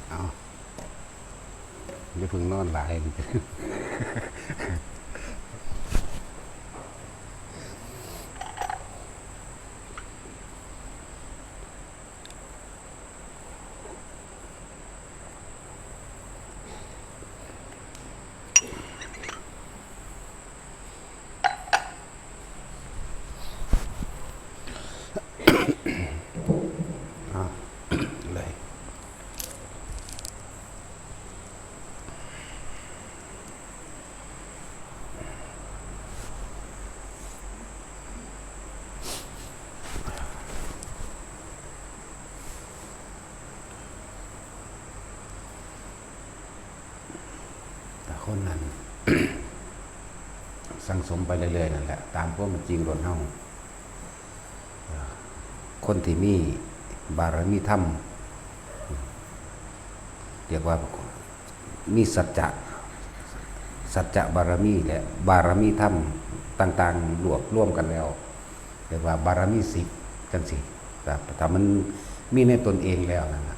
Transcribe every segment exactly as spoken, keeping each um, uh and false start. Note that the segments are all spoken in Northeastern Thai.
เอา อย่าเพิ่งนอนหลาย อ่ะ เลย แต่คนนั้น สั่งสมไปเรื่อยๆนั่นแหละ ตามความเป็นจริงโลดเฮา คนที่มีบารมีธรรม เรียกว่ามีสัจจะ สัจจะบารมีและบารมีธรรมต่างๆ รวบรวมกันแล้ว เรียกว่าบารมีสิบจังซี้ แต่ถ้ามันมีในตนเองแล้วนั่นน่ะ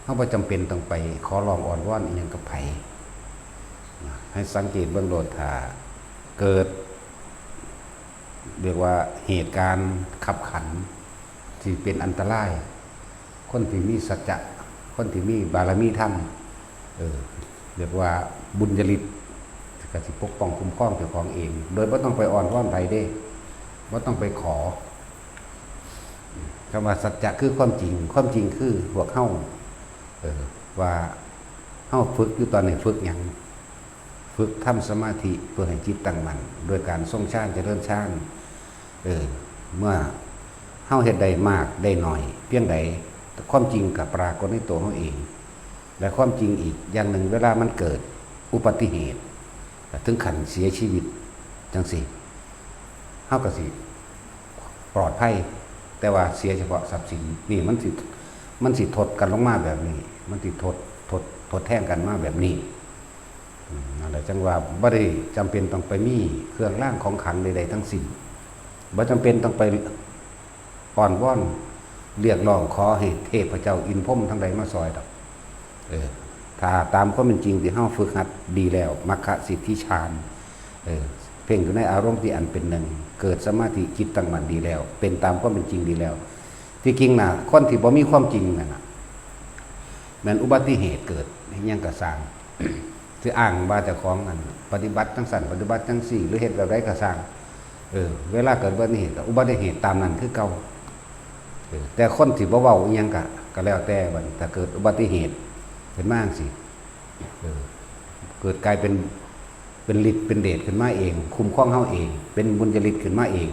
เฮาบ่จำเป็นต้องไปขอร้องอ้อนวอนอิหยังกับไผนะ ให้สังเกตเบิ่งโลด ถ้าเกิด เรียกว่าเหตุการณ์คับขันที่เป็นอันตราย คนที่มีสัจจะ คนที่มีบารมีธรรม เออ เรียกว่าบุญญาฤทธิ์ ก็สิปกป้องคุ้มครองเจ้าของเอง โดยบ่ต้องไปอ้อนวอนไผเด้ บ่ต้องไปขอ คำว่าสัจจะคือความจริง ความจริงคือพวกเฮา เออ ว่าเฮาฝึกอยู่ตอนนี้ฝึกหยัง ฝึกทำสมาธิเพื่อให้จิตตั้งมั่น โดยการทรงฌานเจริญฌาน เออ เมื่อเฮาเฮ็ดได้มากได้น้อยเพียงใด ความจริงก็ปรากฏในตัวเฮาเอง และความจริงอีกอย่างหนึ่ง เวลามันเกิดอุบัติเหตุ ถึงขั้นเสียชีวิตจังซี้ เฮาก็สิปลอดภัย แต่ว่าเสียเฉพาะทรัพย์สิน นี่มันสิ มันสิทดกันลงมาแบบนี้ มันสิทด ทด ทดแทนกันมาแบบนี้ อืม นั่นแหละ จังว่าบ่ได้จำเป็นต้องไปมีเครื่องรางของขลังใดๆทั้งสิ้น บ่จำเป็นต้องไปอ้อนวอนเรียกร้องขอให้เทพเจ้าอินทร์พรหมทั้งหลายมาซอยดอก เออ ถ้าตามความเป็นจริงที่เฮาฝึกหัดดีแล้ว มัคคะสิทธิฌาน เออ เพ่งอยู่ในอารมณ์ที่อันเป็นหนึ่ง เกิดสมาธิจิตตั้งมั่นดีแล้ว เป็นตามความเป็นจริงดีแล้ว ที่จริงน่ะ คนที่บ่มีความจริงนั่นน่ะ แม่นอุบัติเหตุเกิดอิหยังก็ซ่าง สิอ้างว่าเจ้าของนั่นปฏิบัติจังซั่น ปฏิบัติจังซี่ หรือเฮ็ดแบบใดก็ซ่าง เออ เวลาเกิดอุบัติเหตุก็อุบัติเหตุตามนั้นคือเก่า เออ แต่คนที่บ่เว้าอิหยังก็ ก็แล้วแต่บัดนี้ ถ้าเกิดอุบัติเหตุขึ้นมาจังซี้ เออ เกิดกลายเป็น เป็นฤทธิ์เป็นเดชขึ้นมาเอง คุ้มครองเฮาเอง เป็นบุญญาฤทธิ์ขึ้นมาเอง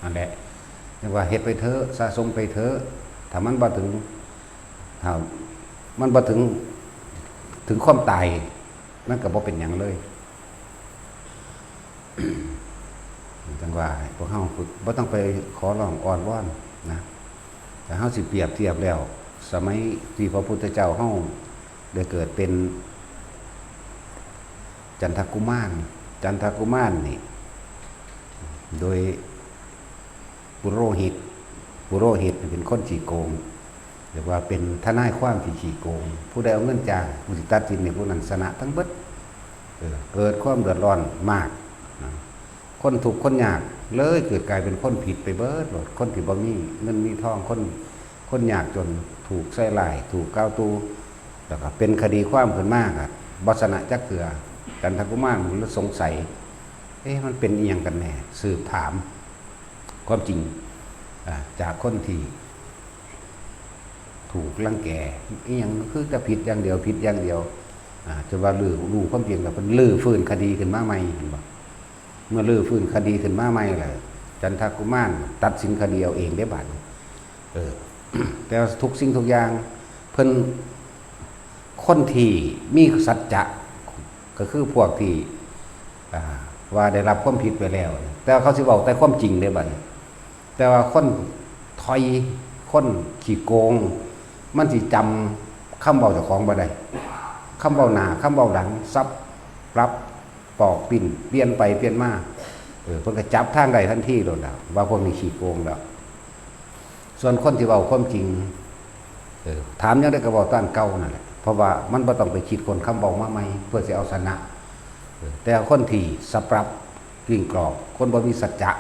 นั่นแหละ เรียกว่าเฮ็ดไปเถอะ สะสมไปเถอะ ถ้ามันบ่ถึง ถ้ามันบ่ถึง ถึงความตาย มันก็บ่เป็นหยังเลย จังว่าให้พวกเฮาฝึก บ่ต้องไปขอร้องอ้อนวอนนะ แต่เฮาสิเปรียบเทียบแล้ว สมัยที่พระพุทธเจ้าเฮาได้เกิดเป็นจันทกุมาร จันทกุมารนี่ โดย ปุโรหิต ปุโรหิตเป็นคนขี้โกง เรียกว่าเป็นทนายความที่ขี้โกง ผู้ใดเอาเงินจ้าง ผู้สิตัดสินให้ผู้นั้นชนะทั้งเบิด เออ เกิดความเดือดร้อนมากนะ คนทุกข์คนยากเลยเกิดกลายเป็นคนผิดไปเบิดโลด คนที่บ่มีเงินมีทอง คน คนยากจนถูกใส่ร้าย ถูกกล่าวตู่ แล้วก็เป็นคดีความขึ้นมา ก็บ่ชนะจักเทื่อ จันทกุมารมันเลยสงสัย เอ๊ะ มันเป็นอิหยังกันแน่ สืบถาม ความจริง อ่า จากคนที่ถูกรังแก อิหยังคือจะผิดอย่างเดียว ผิดอย่างเดียว อ่า จนว่ารื้อ รู้ความจริงแล้ว เพิ่นรื้อฟื้นคดีขึ้นมาใหม่ เห็นบ่ เมื่อรื้อฟื้นคดีขึ้นมาใหม่แล้ว จันทกุมารตัดสินคดีเอาเองเด้บัดนี้ เออ แต่ว่าทุกสิ่งทุกอย่าง เพิ่น คนที่มีสัจจะ ก็คือพวกที่ อ่า ว่าได้รับความผิดไปแล้ว แต่ว่าเขาสิเว้าแต่ความจริงเด้บัดนี้ แต่ว่าคนถอย คนขี้โกง มันสิจำคำเว้าเจ้าของบ่ได้ คำเว้าหน้า คำเว้าหลัง สับปรับ ปอกปิ้น เปลี่ยนไปเปลี่ยนมา เออ เพิ่นก็จับทางได้ทันทีโลดแล้ว ว่าพวกนี้ขี้โกงแล้ว ส่วนคนที่เว้าความจริง เออ ถามหยังได้ก็เว้าตามเก่านั่นแหละ เพราะว่ามันบ่ต้องไปคิดค้นคำเว้ามาใหม่เพื่อสิเอาชนะ เออ แต่คนที่สปรับกลิ้งกรอก คนบ่มีสัจจะ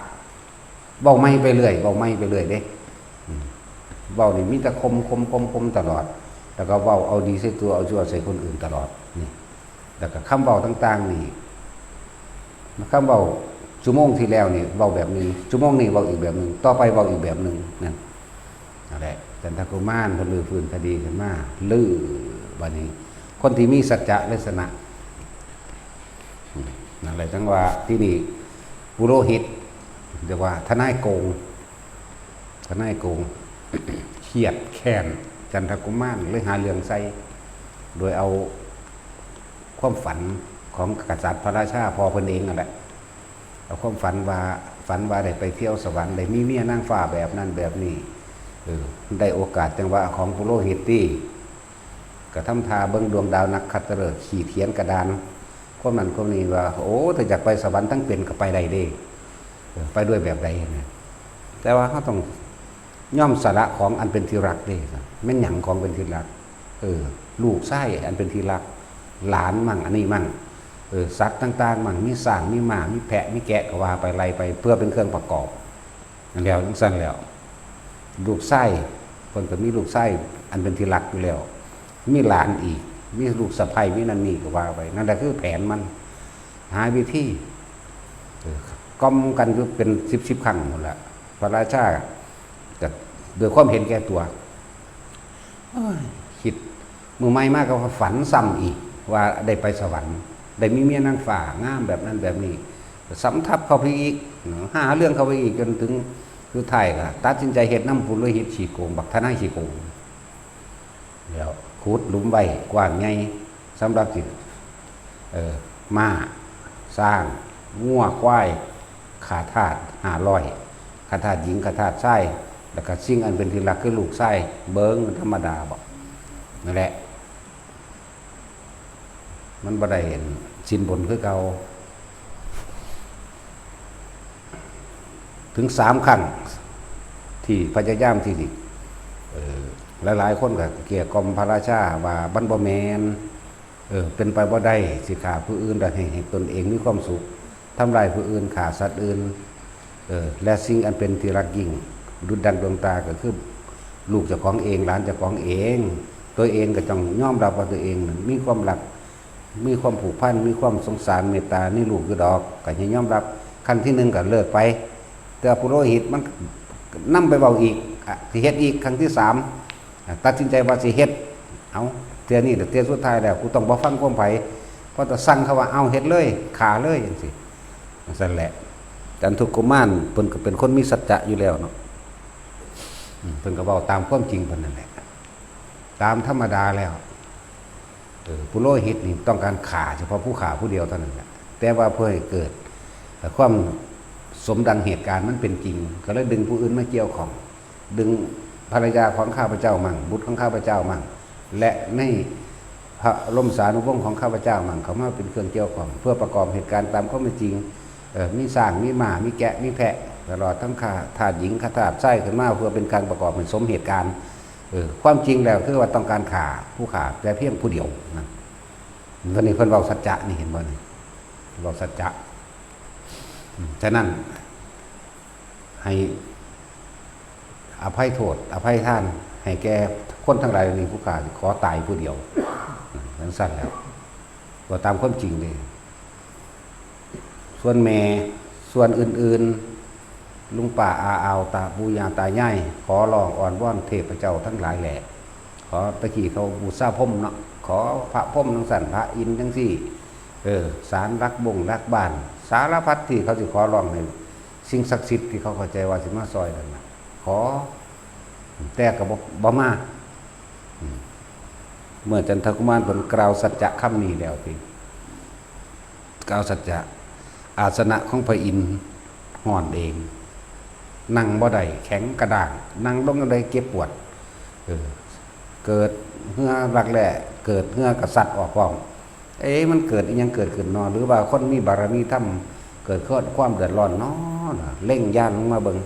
เว้าใหม่ไปเรื่อย เว้าใหม่ไปเรื่อยเด้ อืม เว้านี่มีแต่ข่มข่มข่มข่มตลอด แล้วก็เว้าเอาดีใส่ตัว เอาชั่วใส่คนอื่นตลอด นี่ แล้วก็คำเว้าต่างๆนี่ คำเว้าชั่วโมงที่แล้วนี่เว้าแบบหนึ่ง ชั่วโมงนี้เว้าอีกแบบหนึ่ง ต่อไปเว้าอีกแบบหนึ่ง นั่น นั่นแหละ จันทกุมารเพิ่นรื้อฟื้นคดีขึ้นมา รื้อ บัดนี้ คนที่มีสัจจะลักษณะ นั่นแหละ จั่งว่าที่นี่ ปุโรหิต เรียกว่าทนายโกง ทนายโกง เครียดแค้น จันทกุมารเลยหาเรื่องใส่ โดยเอาความฝันของกษัตริย์พระราชาพ่อเพิ่นเองนั่นแหละ เอาความฝันว่า ฝันว่าได้ไปเที่ยวสวรรค์ ได้มีเมียนางฟ้าแบบนั้นแบบนี้ เออ ได้โอกาสจังหวะของปุโรหิตตี้ ก็ทำท่าเบิ่งดวงดาวนักขัตฤกษ์ ขีดเขียนกระดาน ความนั้นความนี้ว่า โอ้ ถ้าอยากไปสวรรค์ทั้งเป็นก็ไปได้เด้ เออ ไปด้วยแบบใดนะ แต่ว่าเราต้องยอมสละของอันเป็นที่รักเด้ แม่นหยังของเป็นที่รัก เออ ลูกชายอันเป็นที่รัก หลานมั่ง อันนี้มั่ง เออ สัตว์ต่างๆมั่ง มีช้าง มีม้า มีแพะ มีแกะ ก็ว่าไป ไล่ไป เพื่อเป็นเครื่องประกอบ แล้วจั่งซั้นแล้ว ลูกชาย เพิ่นก็มีลูกชายอันเป็นที่รักอยู่แล้ว มีหลานอีก มีลูกสะใภ้ มีนั่นนี่ก็ว่าไป นั่นแหละคือแผนมัน หาวิธี เออ กล่อมกันอยู่เป็นสิบสิบครั้งพู้นล่ะ พระราชาก็ด้วยความเห็นแก่ตัว โอ้ย คิดมื้อใหม่มาก็ฝันซ้ำอีก ว่าได้ไปสวรรค์ ได้มีเมียนางฟ้างามแบบนั้นแบบนี้ สำทับเข้าไปอีก หาเรื่องเข้าไปอีก จนถึงสุดท้ายก็ตัดสินใจเฮ็ดนำปุโรหิตขี้โกง บักทนายขี้โกง แล้วขุดหลุมไว้กว้างใหญ่ สำหรับสิ เอ่อ ม้า ช้าง งัว ควาย ข้าทาสห้าร้อย ข้าทาสหญิง ข้าทาสชาย แล้วก็สิ่งอันเป็นที่รักคือลูกชาย เบิ่งมันธรรมดาบ่ นั่นแหละ มันบ่ได้สินบนคือเก่า ถึงสามครั้ง ที่พยายามที่สิ เอ่อ หลายๆคนก็เกลี้ยกล่อมพระราชาว่ามันบ่แม่น เออ เป็นไปบ่ได้ สิฆ่าผู้อื่น และให้ ให้ตนเองมีความสุข ทำร้ายผู้อื่น ฆ่าสัตว์อื่น เออ และสิ่งอันเป็นที่รักยิ่ง ดุจดังดวงตาก็คือลูกเจ้าของเอง หลานเจ้าของเอง ตัวเองก็ต้องยอมรับว่าตัวเองนั้นมีความรัก มีความผูกพัน มีความสงสารเมตตาในลูกอยู่ดอก ก็ให้ยอมรับ ครั้งที่หนึ่งก็เลิกไป แต่ปุโรหิตมันนำไปเว้าอีก อ่ะ สิเฮ็ดอีก ครั้งที่สาม อ่ะ ตัดสินใจว่าสิเฮ็ด เอา เทื่อนี้ล่ะเทื่อสุดท้ายแล้ว กูต้องบ่ฟังความไผ พอแต่สั่งเขาว่า เอา เฮ็ดเลย ฆ่าเลย จั่งซี้ จั่งซั้นแหละ จันทกุมารเพิ่นก็เป็นคนมีสัจจะอยู่แล้วเนาะ อืม เพิ่นก็เว้าตามความจริงเพิ่นนั่นแหละ ตามธรรมดาแล้ว เออ ปุโรหิตนี่ต้องการฆ่าเฉพาะผู้ฆ่าผู้เดียวเท่านั้นแหละ แต่ว่าเพื่อให้เกิด เอ่อ ความสมดังเหตุการณ์มันเป็นจริง ก็เลยดึงผู้อื่นมาเกี่ยวข้อง ดึงภรรยาของข้าพเจ้ามั่ง บุตรของข้าพเจ้ามั่ง และในพระบรมสานุวงศ์ของข้าพเจ้ามั่ง เข้ามาเป็นเครื่องเกี่ยวข้อง เพื่อประกอบเหตุการณ์ตามความเป็นจริง เอ่อ มีช้าง มีม้า มีแกะ มีแพะ ตลอดทั้งข้าทาสหญิง ข้าทาสชายขึ้นมา เพื่อเป็นการประกอบให้สมเหตุการณ์ เออ ความจริงแล้วคือว่าต้องการฆ่าผู้ฆ่าแต่เพียงผู้เดียวนะ ตอนนี้เพิ่นเว้าสัจจะนี่ เห็นบ่นี่ เว้าสัจจะ อืม ฉะนั้น ให้อภัยโทษ อภัยทาน ให้แก่คนทั้งหลายเหล่านี้ ผู้ข้าขอตายผู้เดียว จั่งซั้นแล้ว เว้าตามความจริงเด้ ส่วนแม่ ส่วนอื่นๆ ลุงป้าอาอาว ตาปู่ย่าตายาย ขอร้องอ้อนวอนเทพเจ้าทั้งหลายแหละ ขอ ตะกี้เขาบูชาพรหมเนาะ ขอพระพรหมจั่งซั้น พระอินทร์จั่งซี้ เออ ศาลหลักบงหลักบ้าน สารพัดที่เขาสิขอร้องให้สิ่งศักดิ์สิทธิ์ที่เขาเข้าใจว่าสิมาซอยนั่นน่ะ ขอ แต่ก็บ่ บ่มา อืม เมื่อจันทกุมารเพิ่นกล่าวสัจจะคำนี้แล้วติ กล่าวสัจจะ อาสนะของพระอินทร์ฮ้อนเอง นั่งบ่ได้ แข็งกระด้าง นั่งลงจั่งใดเจ็บปวด เออ เกิดเหื่อรักแร้ เกิดเหื่อกระสัดออกพร้อม เอ๊ะ มันเกิดอิหยังเกิดขึ้นน้อ หรือว่าคนมีบารมีธรรม เกิดความเดือดร้อนน้อ เล็งญาณลงมาเบิ่ง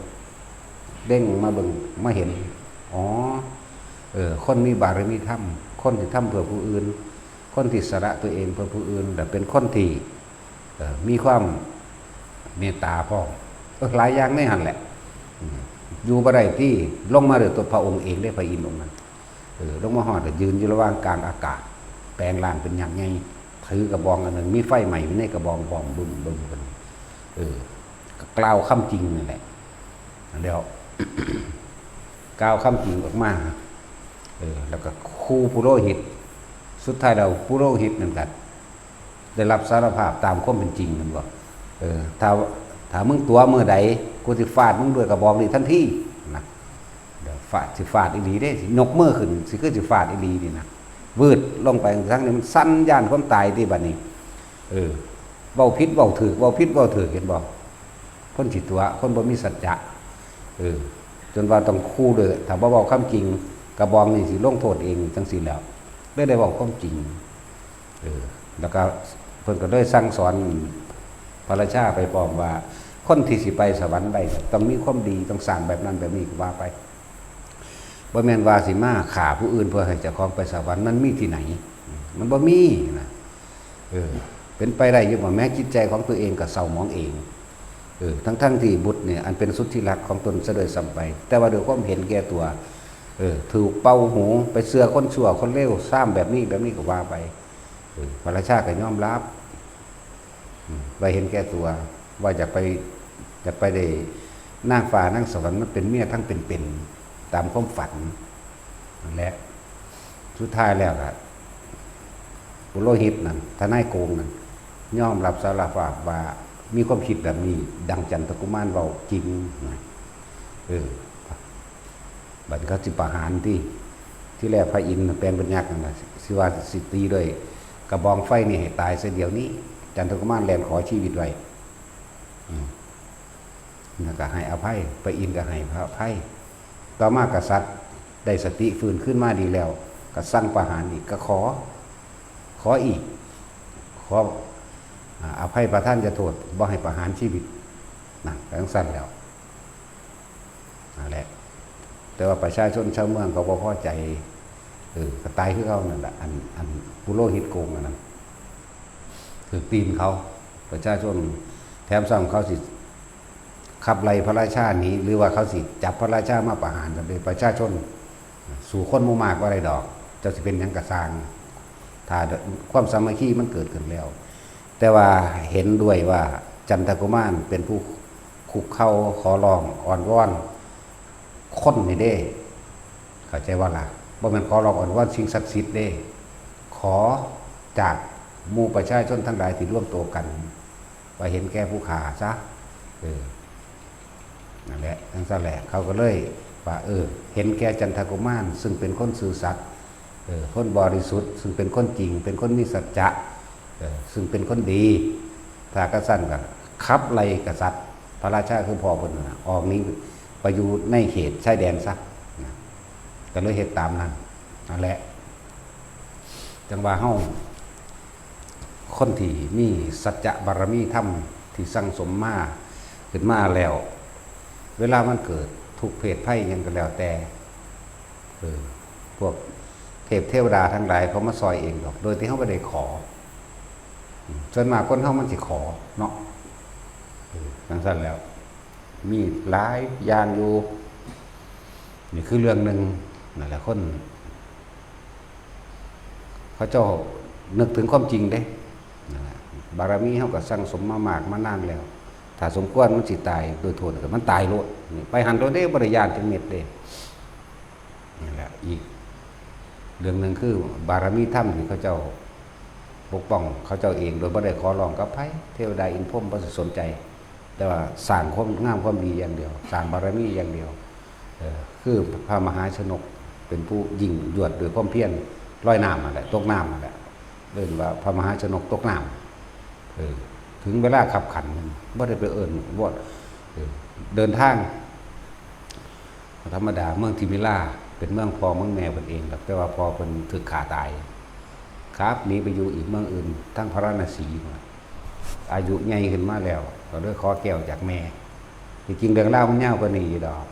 เล็งมาเบิ่ง มาเห็น อ๋อ เออ คนมีบารมีธรรม คนที่ทำเพื่อผู้อื่น คนที่สละตัวเองเพื่อผู้อื่น และเป็นคนที่ เอ่อ มีความเมตตาพร้อม เออ หลายอย่างในหั่นแหละ อืม อยู่บ่ได้ที่ ลงมาด้วยตัวพระองค์เองได้ พระอินทร์องค์นั้น เออ ลงมาฮอดแล้วยืนอยู่ระหว่างกลางอากาศ แปลงร่างเป็นยักษ์ใหญ่ ถือกระบองอันหนึ่ง มีไฟไหม้อยู่ในกระบองพร้อม บึ้มบึ้มกัน เออ ก็กล่าวคำจริงนั่นแหละ แล้ว กล่าวคำจริงออกมา เออ แล้วก็คู่ปุโรหิต สุดท้ายแล้วปุโรหิตนั่นก็ได้รับสารภาพตามความเป็นจริง แม่นบ่ เออ ถ้า ถ้ามึงตั๋วมื้อใด กูสิฟาดมึงด้วยกระบองนี้ทันที นะ เดี๋ยวฟาด สิฟาดอีหลีเด้ สิยกมือขึ้น สิคือสิฟาดอีหลีนี่นะ วืดลงไป ทั้งนี้มันสั่นย่านความตายติบัดนี้ เออ เว้าผิดเว้าถูก เว้าผิดเว้าถูก เห็นบ่ คนขี้ตั๋ว คนบ่มีสัจจะ เออ จนว่าต้องคู่ด้วย ถ้าบ่เว้าความจริง กระบองนี่สิลงโทษเองจังซี่แหล้ว เลยได้เว้าความจริง เออ แล้วก็เพิ่นก็เลยสั่งสอนพระราชาไปพร้อมว่า คนที่สิไปสวรรค์ได้ ต้องมีความดี ต้องสร้างแบบนั้นแบบนี้ ก็ว่าไป บ่แม่นว่าสิมาฆ่าผู้อื่นเพื่อให้เจ้าของไปสวรรค์ มันมีที่ไหน มันบ่มีนะ เออ เป็นไปได้อยู่บ่ แม้จิตใจของตัวเองก็เศร้าหมองเอง เออ ทั้งๆที่บุตรเนี่ย อันเป็นสุดที่รักของตนซะด้วยซ้ำไป แต่ว่าด้วยความเห็นแก่ตัว เออ ถูกเป่าหู ไปเชื่อคนชั่วคนเลว ซ้ำแบบนี้แบบนี้ ก็ว่าไป เออ พระราชาก็ยอมรับ อืม ว่าเห็นแก่ตัว ว่าอยากไป อยากไปได้นางฟ้านางสวรรค์ มันเป็นเมียทั้งเป็นๆ ตามความฝัน นั่นแหละ สุดท้ายแล้วล่ะ ปุโรหิตนั่น ทนายโกงนั่น ยอมรับสารภาพว่ามีความคิดแบบนี้ ดังจันทกุมารเว้าจริงนะ เออ บัดเขาสิประหารติ ที่แรกพระอินทร์แปลงเป็นยักษ์นั่นน่ะ สิว่าสิตีด้วยกระบองไฟนี่ให้ตายเสียเดี๋ยวนี้ จันทกุมารแล่นขอชีวิตไว้ อืม แล้วก็ให้อภัย พระอินทร์ก็ให้พระอภัย ต่อมากษัตริย์ได้สติฟื้นขึ้นมาดีแล้ว ก็สั่งประหารอีก ก็ขอ ขออีก ขอ อ่า อภัยประทานจะโทษ บ่ให้ประหารชีวิต นั่น ก็จั่งซั้นแล้ว นั่นแหละ แต่ว่าประชาชนชาวเมืองเขาบ่พอใจ เออ ก็ตายคือเขานั่นแหละ อัน อันปุโรหิตโกงอันนั้น ถืกตีนเขา ประชาชน แถมซ้ำเขาสิขับไล่พระราชาหนี หรือว่าเขาสิจับพระราชามาประหาร ก็เลยประชาชน สู้คนหมู่มากบ่ได้ดอก เจ้าสิเป็นหยังก็ซ่าง ถ้าความสามัคคีมันเกิดขึ้นแล้ว แต่ว่าเห็นด้วยว่าจันทกุมารเป็นผู้คุกเข่าขอร้องอ้อนวอนคนนี่เด้ เข้าใจบ่ล่ะ บ่แม่นขอร้องอ้อนวอนสิ่งศักดิ์สิทธิ์เด้ ขอจากหมู่ประชาชนทั้งหลายที่รวมตัวกัน ว่าเห็นแก่ผู้ฆ่าซะ เออ นั่นแหละ จั่งซั้นแหละ เขาก็เลยว่า เออ เห็นแก่จันทกุมาร ซึ่งเป็นคนซื่อสัตย์ เออ คนบริสุทธิ์ ซึ่งเป็นคนจริง เป็นคนมีสัจจะ เออ ซึ่งเป็นคนดี ถ้าจั่งซั้นก็ขับไล่กษัตริย์ พระราชาคือพ่อเพิ่นน่ะ ออกหนีไปอยู่ในเขตชายแดนซะ นะ ก็เลยเฮ็ดตามนั้น นั่นแหละ จั่งว่าเฮา คนที่มีสัจจะบารมีธรรมที่สั่งสมมาขึ้นมาแล้ว เวลามันเกิดทุกข์เพศภัยหยังก็แล้วแต่ เออ พวกเทพเทวดาทั้งหลายเขามาซอยเองดอก โดยที่เฮาบ่ได้ขอ อืม ส่วนมากคนเฮามันสิขอเนาะ เออ จั่งซั้นแล้ว มีหลายอย่างอยู่ นี่คือเรื่องหนึ่ง นั่นแหละ คน เขาเจ้านึกถึงความจริงเด้ นั่นแหละ บารมีเฮาก็สั่งสมมามากมานานแล้ว ถ้าสมควรมันสิตายโดยโทษก็มันตายโลด นี่ไปหั้นโลดเด้ บ่ได้ย้านจักเม็ดเด้ นั่นแหละ อีกเรื่องหนึ่งคือบารมีธรรมที่เขาเจ้าปกป้องเขาเจ้าเอง โดยบ่ได้ขอร้องกับไผ เทวดาอินทร์พรหมบ่สนใจ แต่ว่าสร้างความงามความดีอย่างเดียว สร้างบารมีอย่างเดียว เออ คือพระมหาชนกเป็นผู้ยิ่งยวดด้วยความเพียร ลอยน้ำนั่นแหละ ตกน้ำนั่นแหละ เอิ้นว่าพระมหาชนกตกน้ำ เออ ถึงเวลาคับขัน บ่ได้ไปเอิ้นวอด เออ เดินทาง ธรรมดา เมืองทิมิลาเป็นเมืองพ่อเมืองแม่เพิ่นเองดอก แต่ว่าพ่อเพิ่นถูกฆ่าตาย ขับหนีไปอยู่อีกเมืองอื่น ทางพาราณสี อายุใหญ่ขึ้นมาแล้ว ก็เลยขอแก้วจากแม่ ที่จริงเรื่องราวมันยาวกว่านี้อยู่ดอก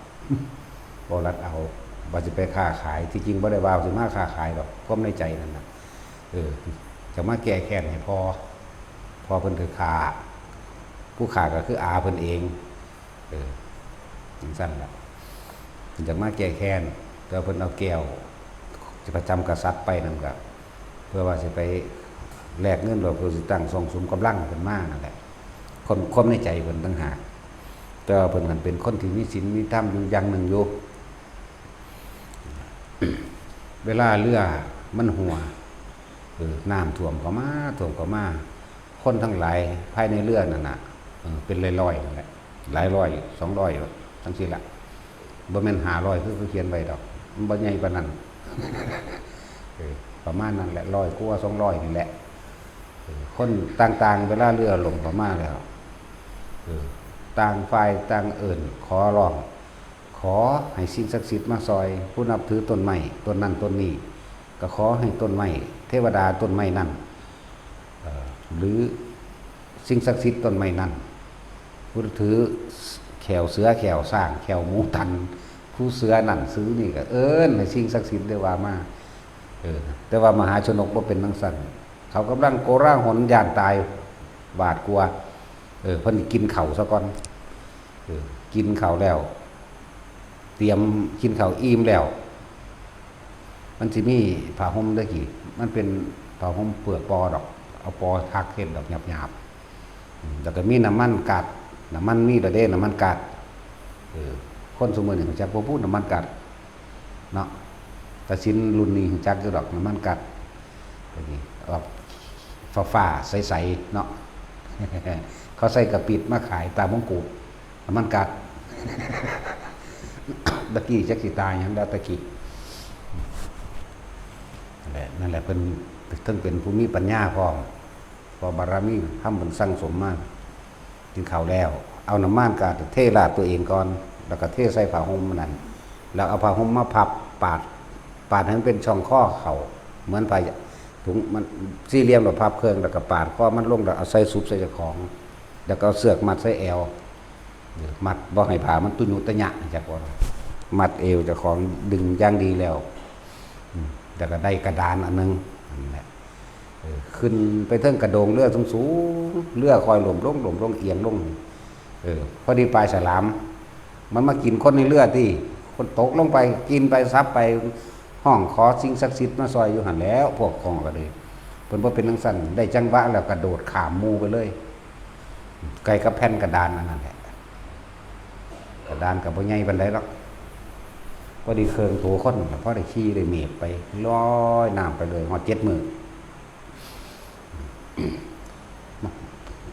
บ่รัดเอา ว่าสิไปค้าขาย ที่จริงบ่ได้ว่าสิมาค้าขายดอก ความในใจนั่นน่ะ เออ จะมาแก้แค้นให้พ่อ พ่อเพิ่นถือฆ่า ผู้ฆ่าก็คืออาเพิ่นเอง เออ จังซั่นล่ะ เพิ่นจะมาแก้แค้น แต่เพิ่นเอาแก้ว ประจำกษัตริย์ไปนั่นก็ เพื่อว่าสิไปแลกเงิน หรือเพื่อสิตั้งซ่องสุมกำลังขึ้นมานั่นแหละ ความ ความในใจเพิ่นต่างหาก แต่ว่าเพิ่นหั้นเป็นคนที่มีศีลมีธรรมอยู่อย่างหนึ่งอยู่ เวลาเรือมันหัว เออ น้ำท่วมเข้ามา ท่วมเข้ามา คนทั้งหลายภายในเรือนั่นน่ะ เออ เป็นร้อยๆนั่นแหละ หลายร้อย สองร้อย จังซี่ล่ะ บ่แม่นห้าร้อยคือเขาเขียนไว้ดอก มันบ่ใหญ่ปานนั้น เออ ประมาณนั้นแหละ ร้อยกว่า สองร้อยนี่แหละ เออ คนต่างๆ เวลาเรือล่มเข้ามาแล้ว เออ ต่างฝ่ายต่างเอิ้นขอร้อง ขอให้สิ่งศักดิ์สิทธิ์มาซอย ผู้นับถือต้นไม้ต้นนั้นต้นนี้ ก็ขอให้ต้นไม้ เทวดาต้นไม้นั้น เอ่อ หรือสิ่งศักดิ์สิทธิ์ต้นไม้นั้น ผู้ถือแข้วเสือ แข้วช้าง แข้วหมูตัน ผู้เสือนั่นเสือนี่ก็เอิ้นให้สิ่งศักดิ์สิทธิ์ได้ว่ามา เออ แต่ว่ามหาชนกบ่เป็นจั่งซั้น เขากำลังโกลาหลย้านตาย หวาดกลัว เออ เพิ่นกินข้าวซะก่อน เออ กินข้าวแล้ว เตรียมกินข้าวอิ่มแล้ว มันสิมีผ้าห่มเด้อกี้ มันเป็นผ้าห่มเปลือกปอดอก เอาปอถักเฮ็ดดอกหยาบๆ อืม แล้วก็มีน้ำมันก๊าซ น้ำมันมีแล้วเด้ น้ำมันก๊าซ เออ คนซุมื้อนี้รู้จักบ่พู้นน้ำมันก๊าซเนาะ ตาสินรุ่นนี้รู้จักอยู่ดอก น้ำมันก๊าซ ตัวนี้ออกฟ้าๆ ใสๆ เนาะ เขาใส่กะปิดมาขายตามมงกุฎ น้ำมันก๊าซ ตะกี้จักสิตายหยังแล้วตะกี้ นั่นแหละ นั่นแหละ เพิ่นเทิงเป็นผู้มีปัญญาพร้อม เพราะบารมีทำบุญสั่งสมมา กินข้าวแล้ว เอาน้ำมันก๊าซเทราดตัวเองก่อน แล้วก็เทใส่ผ้าห่มนั้น แล้วเอาผ้าห่มมาพับปาด ปาดให้มันเป็นช่องคอเข้า เหมือนผ้าถุงมันสี่เหลี่ยม แล้วพับเคิ่ง แล้วก็ปาดคอมันลง แล้วเอาใส่สุบใส่เจ้าของ แล้วก็เอาเสือกมัดใส่แอว มัดบ่ให้ผ้ามันตุญุตะยะ จักว่า มัดเอวเจ้าของดึงอย่างดีแล้ว อืม แล้วก็ได้กระดานอันหนึ่ง นั่นแหละ เออ ขึ้นไปเทิงกระโดงเรือสูงๆ เรือค่อยล่มลง ล่มลง เอียงลง เออ พอดีปลาฉลาม มันมากินคนในเรือติ คนตกลงไป กินไป สับไป ฮ้องขอสิ่งศักดิ์สิทธิ์มาซอยอยู่หั่นแหล้ว พวกของก็เลย เพิ่นบ่เป็นจั่งซั้น ได้จังหวะแล้วกระโดดข้ามหมู่ไปเลย ใกล้กับแผ่นกระดานอันนั้นแหละ กระดานก็บ่ใหญ่ปานใดหรอก พอดีเคิ่งโตคน พอได้ขี่ได้เมกไป ลอยน้ำไปเลย ฮอดเจ็ดมื้อ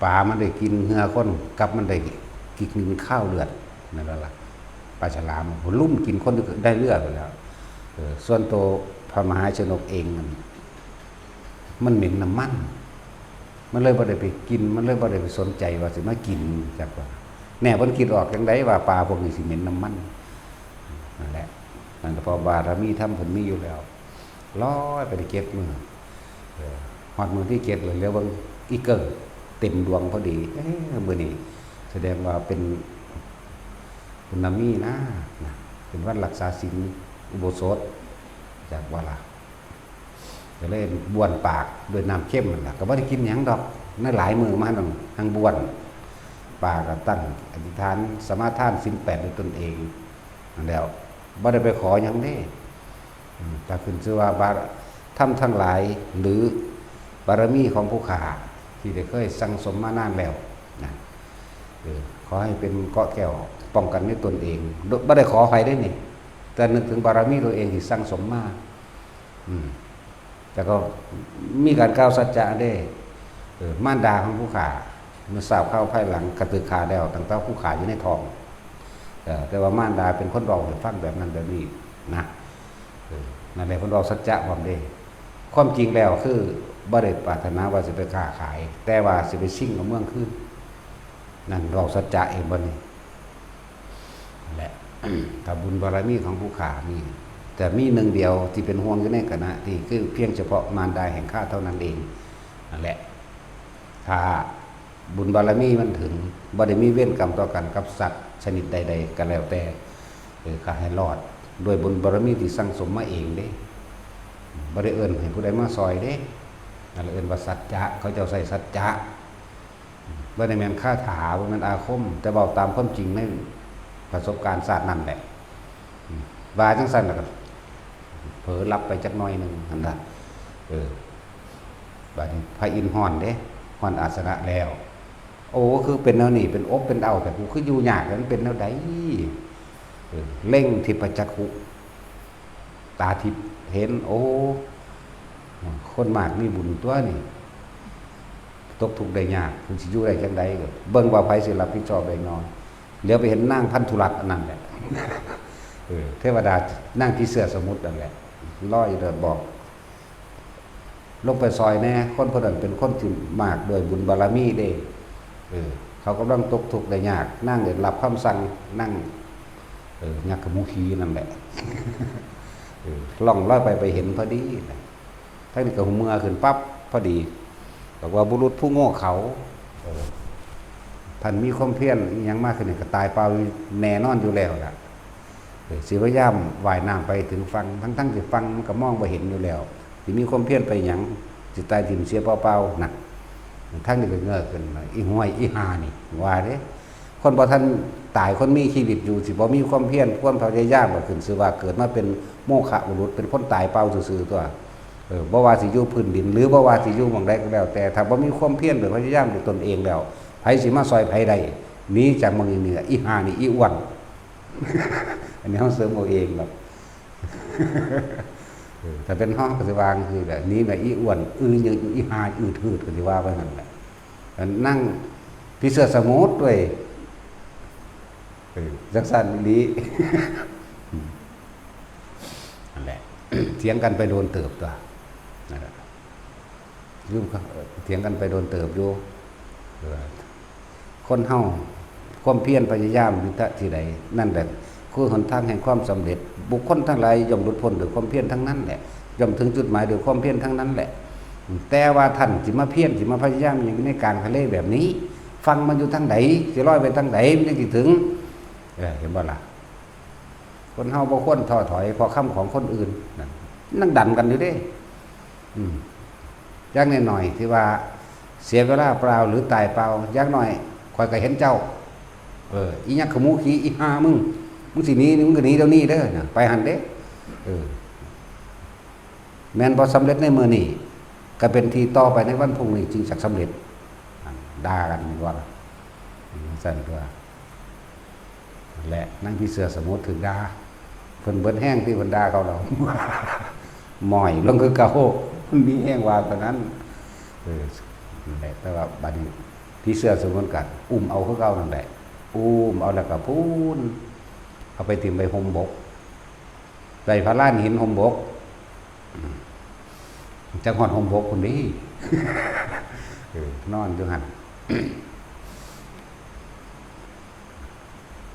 ปลามันได้กินเหงื่อคน กับมันได้กินคาวเลือด นั่นล่ะ ปลาฉลาม ลุ่มกินคนได้เลือดไปแล้ว เออ ส่วนโตพระมหาชนกเองนั่น มันเหม็นน้ำมัน มันเลยบ่ได้ไปกิน มันเลยบ่ได้ไปสนใจว่าสิมากิน จักว่า แน่ เพิ่นคิดออกจั่งใดว่าปลาพวกนี้สิเหม็นน้ำมัน นั่นแหละ นั่นก็เพราะบารมีธรรมเพิ่นมีอยู่แล้ว ลอยไปได้เจ็ดมื้อ เออ ฮอดมื้อที่เจ็ดเลย เหลือเบิ่งอีเกิ่งเต็มดวงพอดี เอ๊ะ มื้อนี้แสดงว่าเป็นปุณณมีนะ นะ เป็นวันรักษาศีลอุโบสถ จักว่าล่ะ ก็เลยบ้วนปากด้วยน้ำเค็มนั่นล่ะ ก็บ่ได้กินหยังดอก ในหลายมื้อมานั่น หั่งบ้วนปาก ก็ตั้งอธิษฐานสมาทานศีลแปดด้วยตนเองนั่นแหล้ว บ่ได้ไปขอหยังเด้ อืม ก็ขึ้นชื่อว่าบาร- ธรรมทั้งหลาย หรือบารมีของผู้ข้าที่ได้เคยสั่งสมมานานแล้วนะ เออ ขอให้เป็นเกราะแก้วป้องกันในตนเอง โดย- บ่ได้ขอไผเด้นี่ แต่นึกถึงบารมีตัวเองที่สั่งสมมา อืม แต่ก็มีการกล่าวสัจจะเด้ เออ มารดาของผู้ข้า เมื่อทราบข่าวภายหลังกระตึกข้าแล้ว ตั้งแต่ผู้ข้าอยู่ในท้อง เออ แต่ว่ามารดาเป็นคนเล่าให้ฟังแบบนั้นแบบนี้นะ เออ นั่นแหละเพิ่นเว้าสัจจะพร้อมเด้ ความจริงแล้วคือบ่ได้ปรารถนาว่าสิไปค้าขาย แต่ว่าสิไปชิงเอาเมืองคืน นั่นเว้าสัจจะเองบัดนี้ นั่นแหละ ถ้าบุญบารมีของผู้ข้ามี แต่มีหนึ่งเดียวที่เป็นห่วงอยู่ในขณะที่คือเพียงเฉพาะมารดาแห่งข้าเท่านั้นเอง นั่นแหละ ถ้าบุญบารมีมันถึง บ่ได้มีเวรกรรมต่อกันกับสัตว์ชนิดใดๆ ก็แล้วแต่ เออ ก็ให้รอด ด้วยบุญบารมีที่สั่งสมมาเองเด้ บ่ได้เอิ้นให้ผู้ใดมาซอยเด้ นั่นแหละเอิ้นว่าสัจจะ เขาเจ้าใช้สัจจะ บ่ได้แม่นคาถา บ่แม่นอาคม แต่เว้าตามความจริงในประสบการณ์ชาตินั้นแหละ ว่าจั่งซั้นแล้วก็เผลอหลับไปจักหน่อยหนึ่งหั่นล่ะ เออ บาดนี้พระอินทร์ฮ้อนเด้ ฮ้อนอาสนะแล้ว โอ้ คือเป็นแนวนี้ เป็นอบเป็นเอา แต่กูคืออยู่ยาก มันเป็นแนวใด เออ เล็งทิพจักขุ ตาทิพย์เห็น โอ้ คนมากมีบุญตัวนี่ ตกทุกข์ได้ยาก เพิ่นสิอยู่ได้จั่งใด ก็เบิ่งว่าไผสิรับผิดชอบได้น้อย เหลียวไปเห็นนางพันธุรัตน์อันนั้นแหละ เออ เทวดานางผีเสื้อสมุทรนั่นแหละ ลอยอยู่เด้อ บอก ลงไปซอยแหน่ คนผู้นั้นเป็นคนที่มากด้วยบุญบารมีเด้ เออ เขากำลังตกทุกข์ได้ยาก นางได้รับคำสั่ง นาง เออ ยักษ์ขมูขีนั่นแหละ เออ ล่องลอยไป ไปเห็นพอดีนะ ทางนี้ก็เมื่อขึ้นปั๊บพอดี บอกว่าบุรุษผู้โง่เขลา เออ ท่านมีความเพียรอิหยังมากขึ้นนี่ก็ตายเปล่าแน่นอนอยู่แล้วล่ะ เออ สิพยายามว่ายน้ำไปถึงฝั่ง ทั้งๆที่ฝั่งมันก็มองบ่เห็นอยู่แล้ว สิมีความเพียรไปหยัง สิตายถิ่มเสียเปล่าๆ นั่น ทางนี้ก็เงยขึ้นมา อีห้วย อีห่านี่ ว่าเด้ คนบ่ทันตาย คนมีชีวิตอยู่ สิบ่มีความเพียร ความพยายาม ก็ขึ้นชื่อว่าเกิดมาเป็นโมฆะบุรุษ เป็นคนตายเปล่าซื่อๆ ตัว เออ บ่ว่าสิอยู่พื้นดิน หรือบ่ว่าสิอยู่หม่องใดก็แล้วแต่ ถ้าบ่มีความเพียรหรือพยายามด้วยตนเองแล้ว ไผสิมาซอยไผได้ หนีจากหม่องนี้ นี่ล่ะ อีห่านี่ อีอ้วน อันนี้เฮาเสริมเอาเองดอก เออ ถ้าเป็นเฮาก็สิว่าจั่งซี้แหละ หนีแม่อีอ้วน อือหยัง อีห่า อืดหืด ก็สิว่าไปหั่นแหละ อันนางผีเสื้อสมุทรเว้ย เออ จั่งซั้นอีหลี นั่นแหละ เถียงกันไปโดนเติบตัว นั่นแหละ ลืมครับ เอ่อ เถียงกันไปโดนเติบอยู่ เออ คนเฮา ความเพียรพยายามอยู่ณที่ใด นั่นแหละคือหนทางแห่งความสำเร็จ บุคคลทั้งหลายย่อมหลุดพ้นด้วยความเพียรทั้งนั้นแหละ ย่อมถึงจุดหมายด้วยความเพียรทั้งนั้นแหละ แต่ว่าท่านสิมาเพียร สิมาพยายามอยู่ในกลางทะเลแบบนี้ ฝั่งมันอยู่ทางใด สิลอยไปทางใด มันจั่งสิถึง เออ เห็นบ่ล่ะ คนเฮาบ่ควรท้อถอยเพราะคำของคนอื่น นั่น นั่งดันกันอยู่เด้ อืม อย่างน้อยๆ ที่ว่าเสียเวลาเปล่าหรือตายเปล่า อย่างน้อยข้อยก็เห็นเจ้า เออ อีหยังขมูขี อีห่ามึง มึงสิหนี มึงก็หนีเดี๋ยวนี้เด้อ นะ ไปหั่นเด้ เออ แม่นบ่สำเร็จในมื้อนี้ ก็เป็นที่ต่อไปในวันพรุ่งนี้จึงจะสำเร็จ ด่ากันว่า ซั่นตัว และนางผีเสื้อสมุทรถืกด่า เพิ่นเบิดแฮงที่เพิ่นด่าเขาแล้ว หม้อยลงคือเก่า มันมีแฮงว่าเท่านั้น เออ นั่นแหละ แต่ว่าบัดนี้ผีเสื้อสมุทรก็อุ้มเอาคือเก่านั่นแหละ อุ้มเอาแล้วก็พู้น เอาไปถิ่มไว้ห่มบก ไว้พาลานหินห่มบก อืม จักฮอดห่มบกพุ้นเด้ เออ นอนอยู่หั่น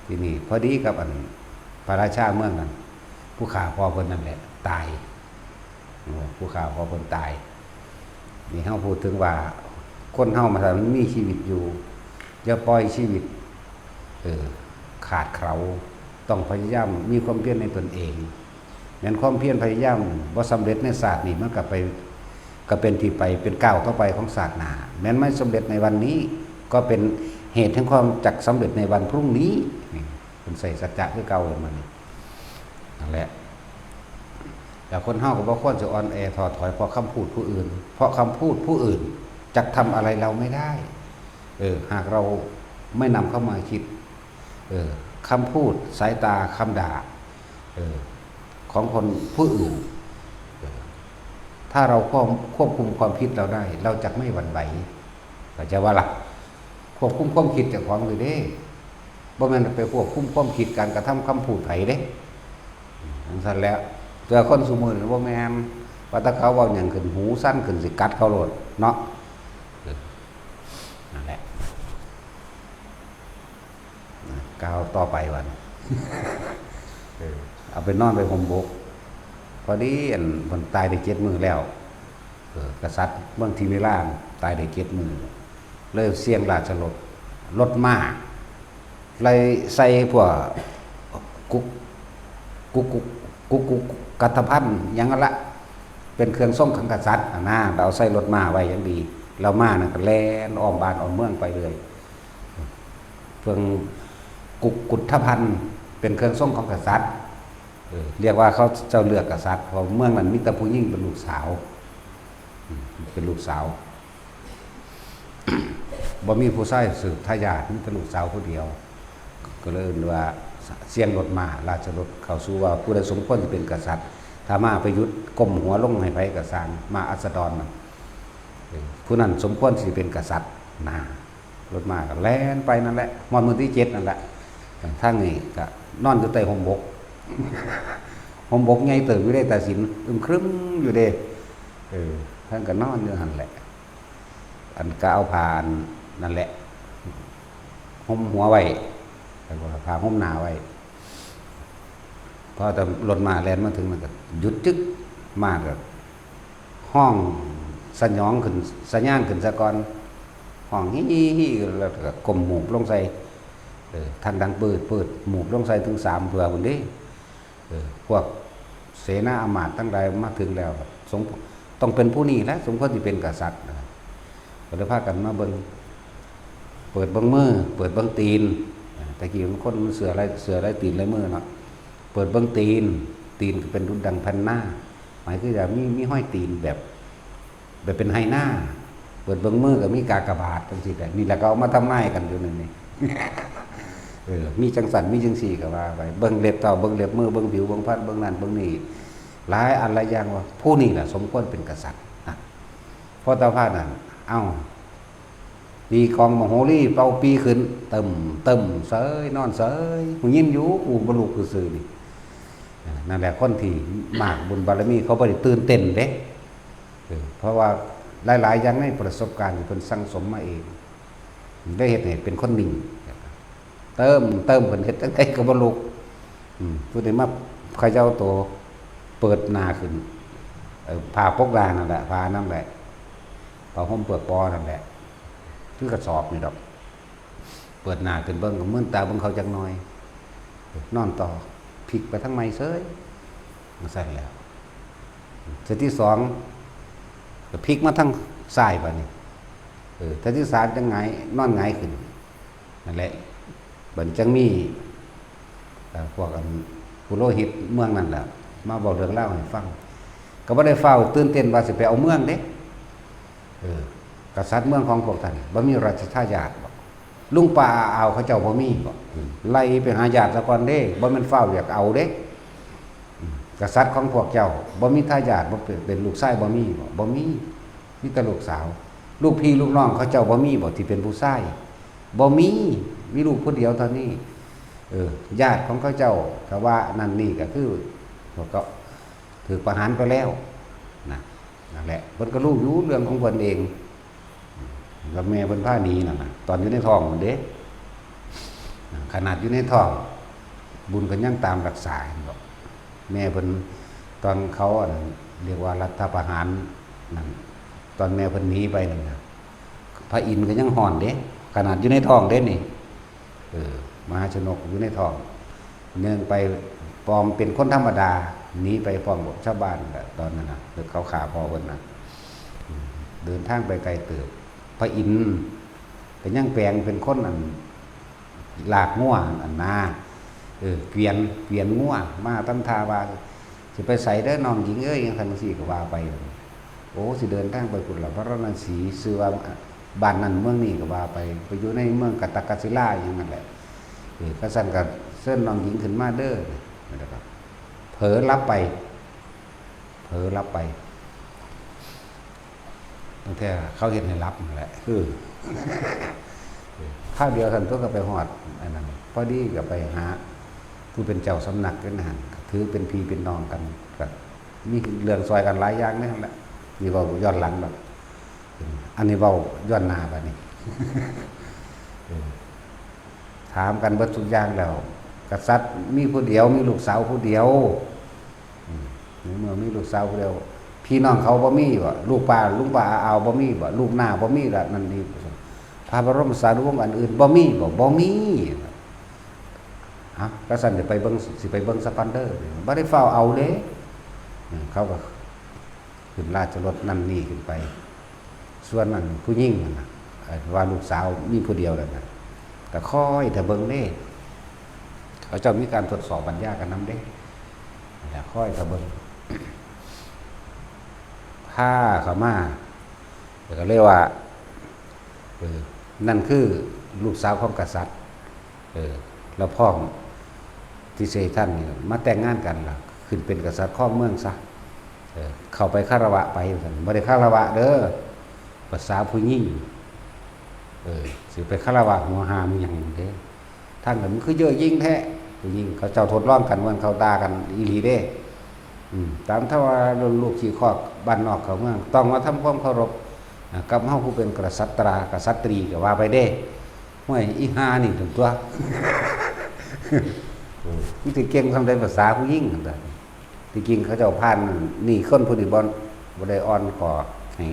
ทีนี้พอดีกับอันพระราชาเมืองนั้น ผู้ฆ่าพ่อเพิ่นนั่นแหละ ตาย โอ้ ผู้ฆ่าพ่อเพิ่นตาย นี่เฮาพูดถึงว่า คนเฮามาถ้ามันมีชีวิตอยู่ อย่าปล่อยชีวิต เออ ขาดเขลา ต้องพยายามมีความเพียรในตนเอง แม่นความเพียรพยายามบ่สำเร็จในชาตินี้ มันก็ไป ก็เป็นที่ไป เป็นก้าวต่อไปของชาติหน้า แม่นไม่สำเร็จในวันนี้ ก็เป็นเหตุแห่งความจักสำเร็จในวันพรุ่งนี้ นี่เพิ่นใส่สัจจะคือเก่า เห็นบ่นี่ นั่นแหละ แล้วคนเฮาก็บ่ควรจะอ่อนแอท้อถอยเพราะคำพูดผู้อื่น เพราะคำพูดผู้อื่นจักทำอะไรเราไม่ได้ เออ หากเราไม่นำเข้ามาคิด เออ คำพูด สายตา คำด่า เออ ของคนผู้อื่น เออ ถ้าเราควบ ควบคุมความคิดเราได้ เราจะไม่หวั่นไหว เข้าใจบ่ล่ะ ควบคุมความคิดเจ้าของอยู่เด้ บ่แม่นไปควบคุมความคิดการกระทำคำพูดไผเด้ จั่งซั้นแหละ แต่คนซุมื้อนี้บ่แม่น ว่าแต่เขาเว้าหยังขึ้นหูสั่นขึ้นสิกัดเขาโลดเนาะ เออ นั่นแหละ กล่าวต่อไปวัน เออ เอาไปนอนไว้ห่มบก พอดีอันเพิ่นตายได้เจ็ดมื้อแล้ว เออ กษัตริย์เมืองทิเวลาตายได้เจ็ดมื้อ เลยเสี่ยงราชรถ รถม้า ไล่ใส่พวกกุก กุกุกุกุกัตภัณฑ์หยังนั่นละ เป็นเครื่องทรงของกษัตริย์หั่นนะ เราใส่รถม้าไว้อย่างดี เราม้านั่นก็แล่นอ้อมบ้านอ้อมเมืองไปเลย เครื่องกุกุฏภัณฑ์เป็นเครื่องทรงของกษัตริย์ เออ เรียกว่าเขาเจ้าเลือกกษัตริย์ เพราะเมืองนั้นมีแต่ผู้หญิงเป็นลูกสาว อืม เป็นลูกสาว บ่มีผู้ชายสืบทายาท มีแต่ลูกสาวผู้เดียว ก็เลยเอิ้นว่าเสียงรถม้า ราชรถ เข้าสู่ว่าผู้ใดสมควรสิเป็นกษัตริย์ ถ้าม้าไปหยุดก้มหัวลงให้ไผก็ซ่าง ม้าอัสดรน่ะ เออ ผู้นั้นสมควรสิเป็นกษัตริย์นะ รถม้าก็แล่นไปนั่นแหละ ฮอดมื้อที่เจ็ดนั่นแหละ ทางนี้ก็นอนอยู่ใต้ฮ่มบก ฮ่มบกใหญ่เติบอยู่เด้ ตาสินอึมครึมอยู่เด้ เออ ท่านก็นอนอยู่หั่นแหละ อันก็เอาผ้าอันนั่นแหละ ห่มหัวไว้ แล้วก็ผ้าห่มหน้าไว้ พอแต่รถม้าแล่นมาถึงมันก็หยุดจึ๊ก ม้าก็ฮ้องสยองขึ้น สะยานขึ้นซะก่อน ฮ้องฮี่ฮี่ฮี่ แล้วก็ก้มหมูบลงใส่ เออ ท่านดังปืดปืด หมูบลงใส่ถึงสามเทื่อพุ้นเด้ เออ พวกเสนาอำมาตย์ทั้งหลายมาถึงแล้ว สม ต้องเป็นผู้นี้แหละ สมควรสิเป็นกษัตริย์นะ ก็เลยพากันมาเบิ่ง เปิดเบิ่งมือ เปิดเบิ่งตีน อ่า แต่กี้มันคนมันเสื้อลาย เสื้อลายตีนลายมือเนาะ เปิดเบิ่งตีน ตีนก็เป็นดุจดังแผ่นนา หมายคือว่ามี มีห้อยตีนแบบ แบบเป็นไฮนา เปิดเบิ่งมือก็มีกากบาทจังซี่แหละ นี่แหละก็เอามาทำนายกันอยู่นั่นนี่ เออ มีจังสัน มีจังสี่ก็ว่าไป เบิ่งเล็บเท้า เบิ่งเล็บมือ เบิ่งผิว เบิ่งพรรณ เบิ่งนั่น เบิ่งนี่ หลายอันหลายอย่างว่า ผู้นี่แหละสมควรเป็นกษัตริย์นะ พอตาพาดนั่น เอ้า ตีกลองมโหรี เป่าปีขึ้น เติม เติม เสย นอนเสย หูยินอยู่ อูบ่ลุกซื่อๆนี่ นั่นแหละ คนที่มากบุญบารมี เขาบ่ได้ตื่นเต้นเด้ เออ เพราะว่าหลายๆอย่างในประสบการณ์ที่เพิ่นสั่งสมมาเอง ได้เฮ็ดให้เป็นคนนิ่ง เติม เติม เพิ่นเฮ็ดจั่งใดก็บ่ลุก อืม ผู้ใดมาเขย่าตัว เปิดหน้าขึ้น เอ่อ ผ้าปกหน้านั่นแหละ ผ้านั่นแหละ ผ้าห่มเปื้อนปอนั่นแหละ คือกระสอบนี่ดอก เปิดหน้าขึ้นเบิ่ง ก็มืนตาเบิ่งเขาจักหน่อย นอนต่อ พลิกไปทางใหม่เสย จั่งซั้นแหล้ว เทื่อที่สอง ก็พลิกมาทางซ้ายบาดนี้ เออ เทื่อที่สามจั่งหงาย นอนหงายขึ้น นั่นแหละ บัดจั่งมี เอ่อ พวกอันปุโรหิตเมืองนั่นแหละ มาเว้าเรื่องราวให้ฟัง ก็บ่ได้ฟ้าวตื่นเต้นว่าสิไปเอาเมืองเด้ เออ กษัตริย์เมืองของพวกท่าน บ่มีราชทายาทบ่ ลุงป้าอาอาวเขาเจ้าบ่มีบ่ อืม ไล่ไปหาญาติซะก่อนเด้ บ่แม่นฟ้าวอยากเอาเด้ อืม กษัตริย์ของพวกเจ้า บ่มีทายาท บ่เป็น เป็นลูกชายบ่มีบ่ บ่มี มีแต่ลูกสาว ลูกพี่ลูกน้องเขาเจ้าบ่มีบ่ที่เป็นผู้ชาย บ่มี มีลูกผู้เดียวเท่านี้ เออ ญาติของเขาเจ้า ถ้าว่านั่นนี่ก็คือ พวกก็ถูกประหารไปแล้ว นะ นั่นแหละ เพิ่นก็รู้อยู่เรื่องของเพิ่นเอง แล้วแม่เพิ่นพาหนีนั่นน่ะ ตอนอยู่ในท้องนั่นเด้ ขนาดอยู่ในท้อง บุญก็ยังตามรักษาเห็นบ่ แม่เพิ่น ตอนเขาอันเรียกว่ารัฐประหารนั่น ตอนแม่เพิ่นหนีไปนั่นน่ะ พระอินทร์ก็ยังฮ้อนเด้ ขนาดอยู่ในท้องเด้นี่ เออ มหาชนกอยู่ในท้อง เนื่องไปปลอมเป็นคนธรรมดา หนีไปพร้อมกับชาวบ้านแหละ ตอนนั้นน่ะ แล้วเขาฆ่าพ่อเพิ่นน่ะ อืม เดินทางไปไกลเติบ พระอินทร์ก็ยังแปลงเป็นคนอัน ลากงัวอันนา เออ เกวียน เกวียนงัว มาทำท่าว่า สิไปไสเด้อน้องหญิงเอ้ย จั่งซั้นจั่งซี้ก็ว่าไป โอ้ สิเดินทางไปพุ้นล่ะ พาราณสี ชื่อว่าบ้านนั้นเมืองนี้ก็ว่าไป ไปอยู่ในเมืองกตกศิลาอย่างนั้นแหละ เออ คันซั้นก็เชิญน้องหญิงขึ้นมาเด้อ แล้วก็เผลอหลับไป เผลอหลับไป ตั้งแต่เขาเฮ็ดให้หลับนั่นแหละ เออ คราวเดียวท่านตัวก็ไปฮอดอันนั้น พอดีก็ไปหาผู้เป็นเจ้าสำนักอยู่นั่น ก็ถือเป็นพี่เป็นน้องกัน ก็มีเรื่องซอยกันหลายอย่างในหั่นแหละ นี่เว้าย้อนหลังดอก อันนี้เว้าย้อนหน้าบาดนี้ เออ ถามกันเบิดทุกอย่างแล้ว กษัตริย์มีผู้เดียว มีลูกสาวผู้เดียว อืม ในเมื่อมีลูกสาวผู้เดียว พี่น้องเขาบ่มีบ่ ลูกป้า ลุงป้าอาอาวบ่มีบ่ ลูกน้าบ่มีละ นั่นนี่ พระบรมสารีวงศ์อันอื่นบ่มีบ่ บ่มี ห อ่ะ ก็สั่นจะไปเบิ่ง สิไปเบิ่งสปันเดอร์ บ่ได้ฟ้าวเอาเด้ อืม เขาก็ขึ้นราชรถนั่นนี่ขึ้นไป ส่วนนั้นผู้หญิงนั่นน่ะ เอ่อ ว่าลูกสาวมีผู้เดียวนั่นน่ะ ก็คอยถ้าเบิ่งเด้ เขาเจ้ามีการทดสอบปัญญากันนำเด้ นั่นแหละ คอยถ้าเบิ่ง พาเขามา แล้วก็เลยว่า เออ นั่นคือลูกสาวของกษัตริย์ เออ แล้วพร้อมที่สิให้ท่านนี่มาแต่งงานกันล่ะ ขึ้นเป็นกษัตริย์ครองเมืองซะ เออ เข้าไปคารวะไปว่าซั่น บ่ได้คารวะเด้อ ภาษาผู้หญิง เออ สิไปคารวะหัวหามันหยังเด้ ทางนั้นมันคือเย่อหยิ่งแท้ ผู้หญิงเขาเจ้าทดลองกัน มันเขาด่ากันอีหลีเด้ อืม ตามถ้าว่าลูกขี้คอกบ้านนอกเข้าเมือง ต้องมาทำความเคารพ อ่า กับเฮาผู้เป็นกษัตรา กษัตรีก็ว่าไปเด้ ห้วย อีห่านี่ถึงตัว เออ มันสิเก่งส่ำใดภาษาผู้หญิงนั่นล่ะ ที่จริงเขาเจ้าผ่านนี่ คนผู้นี้บ่ บ่ได้อ่อนข้อให้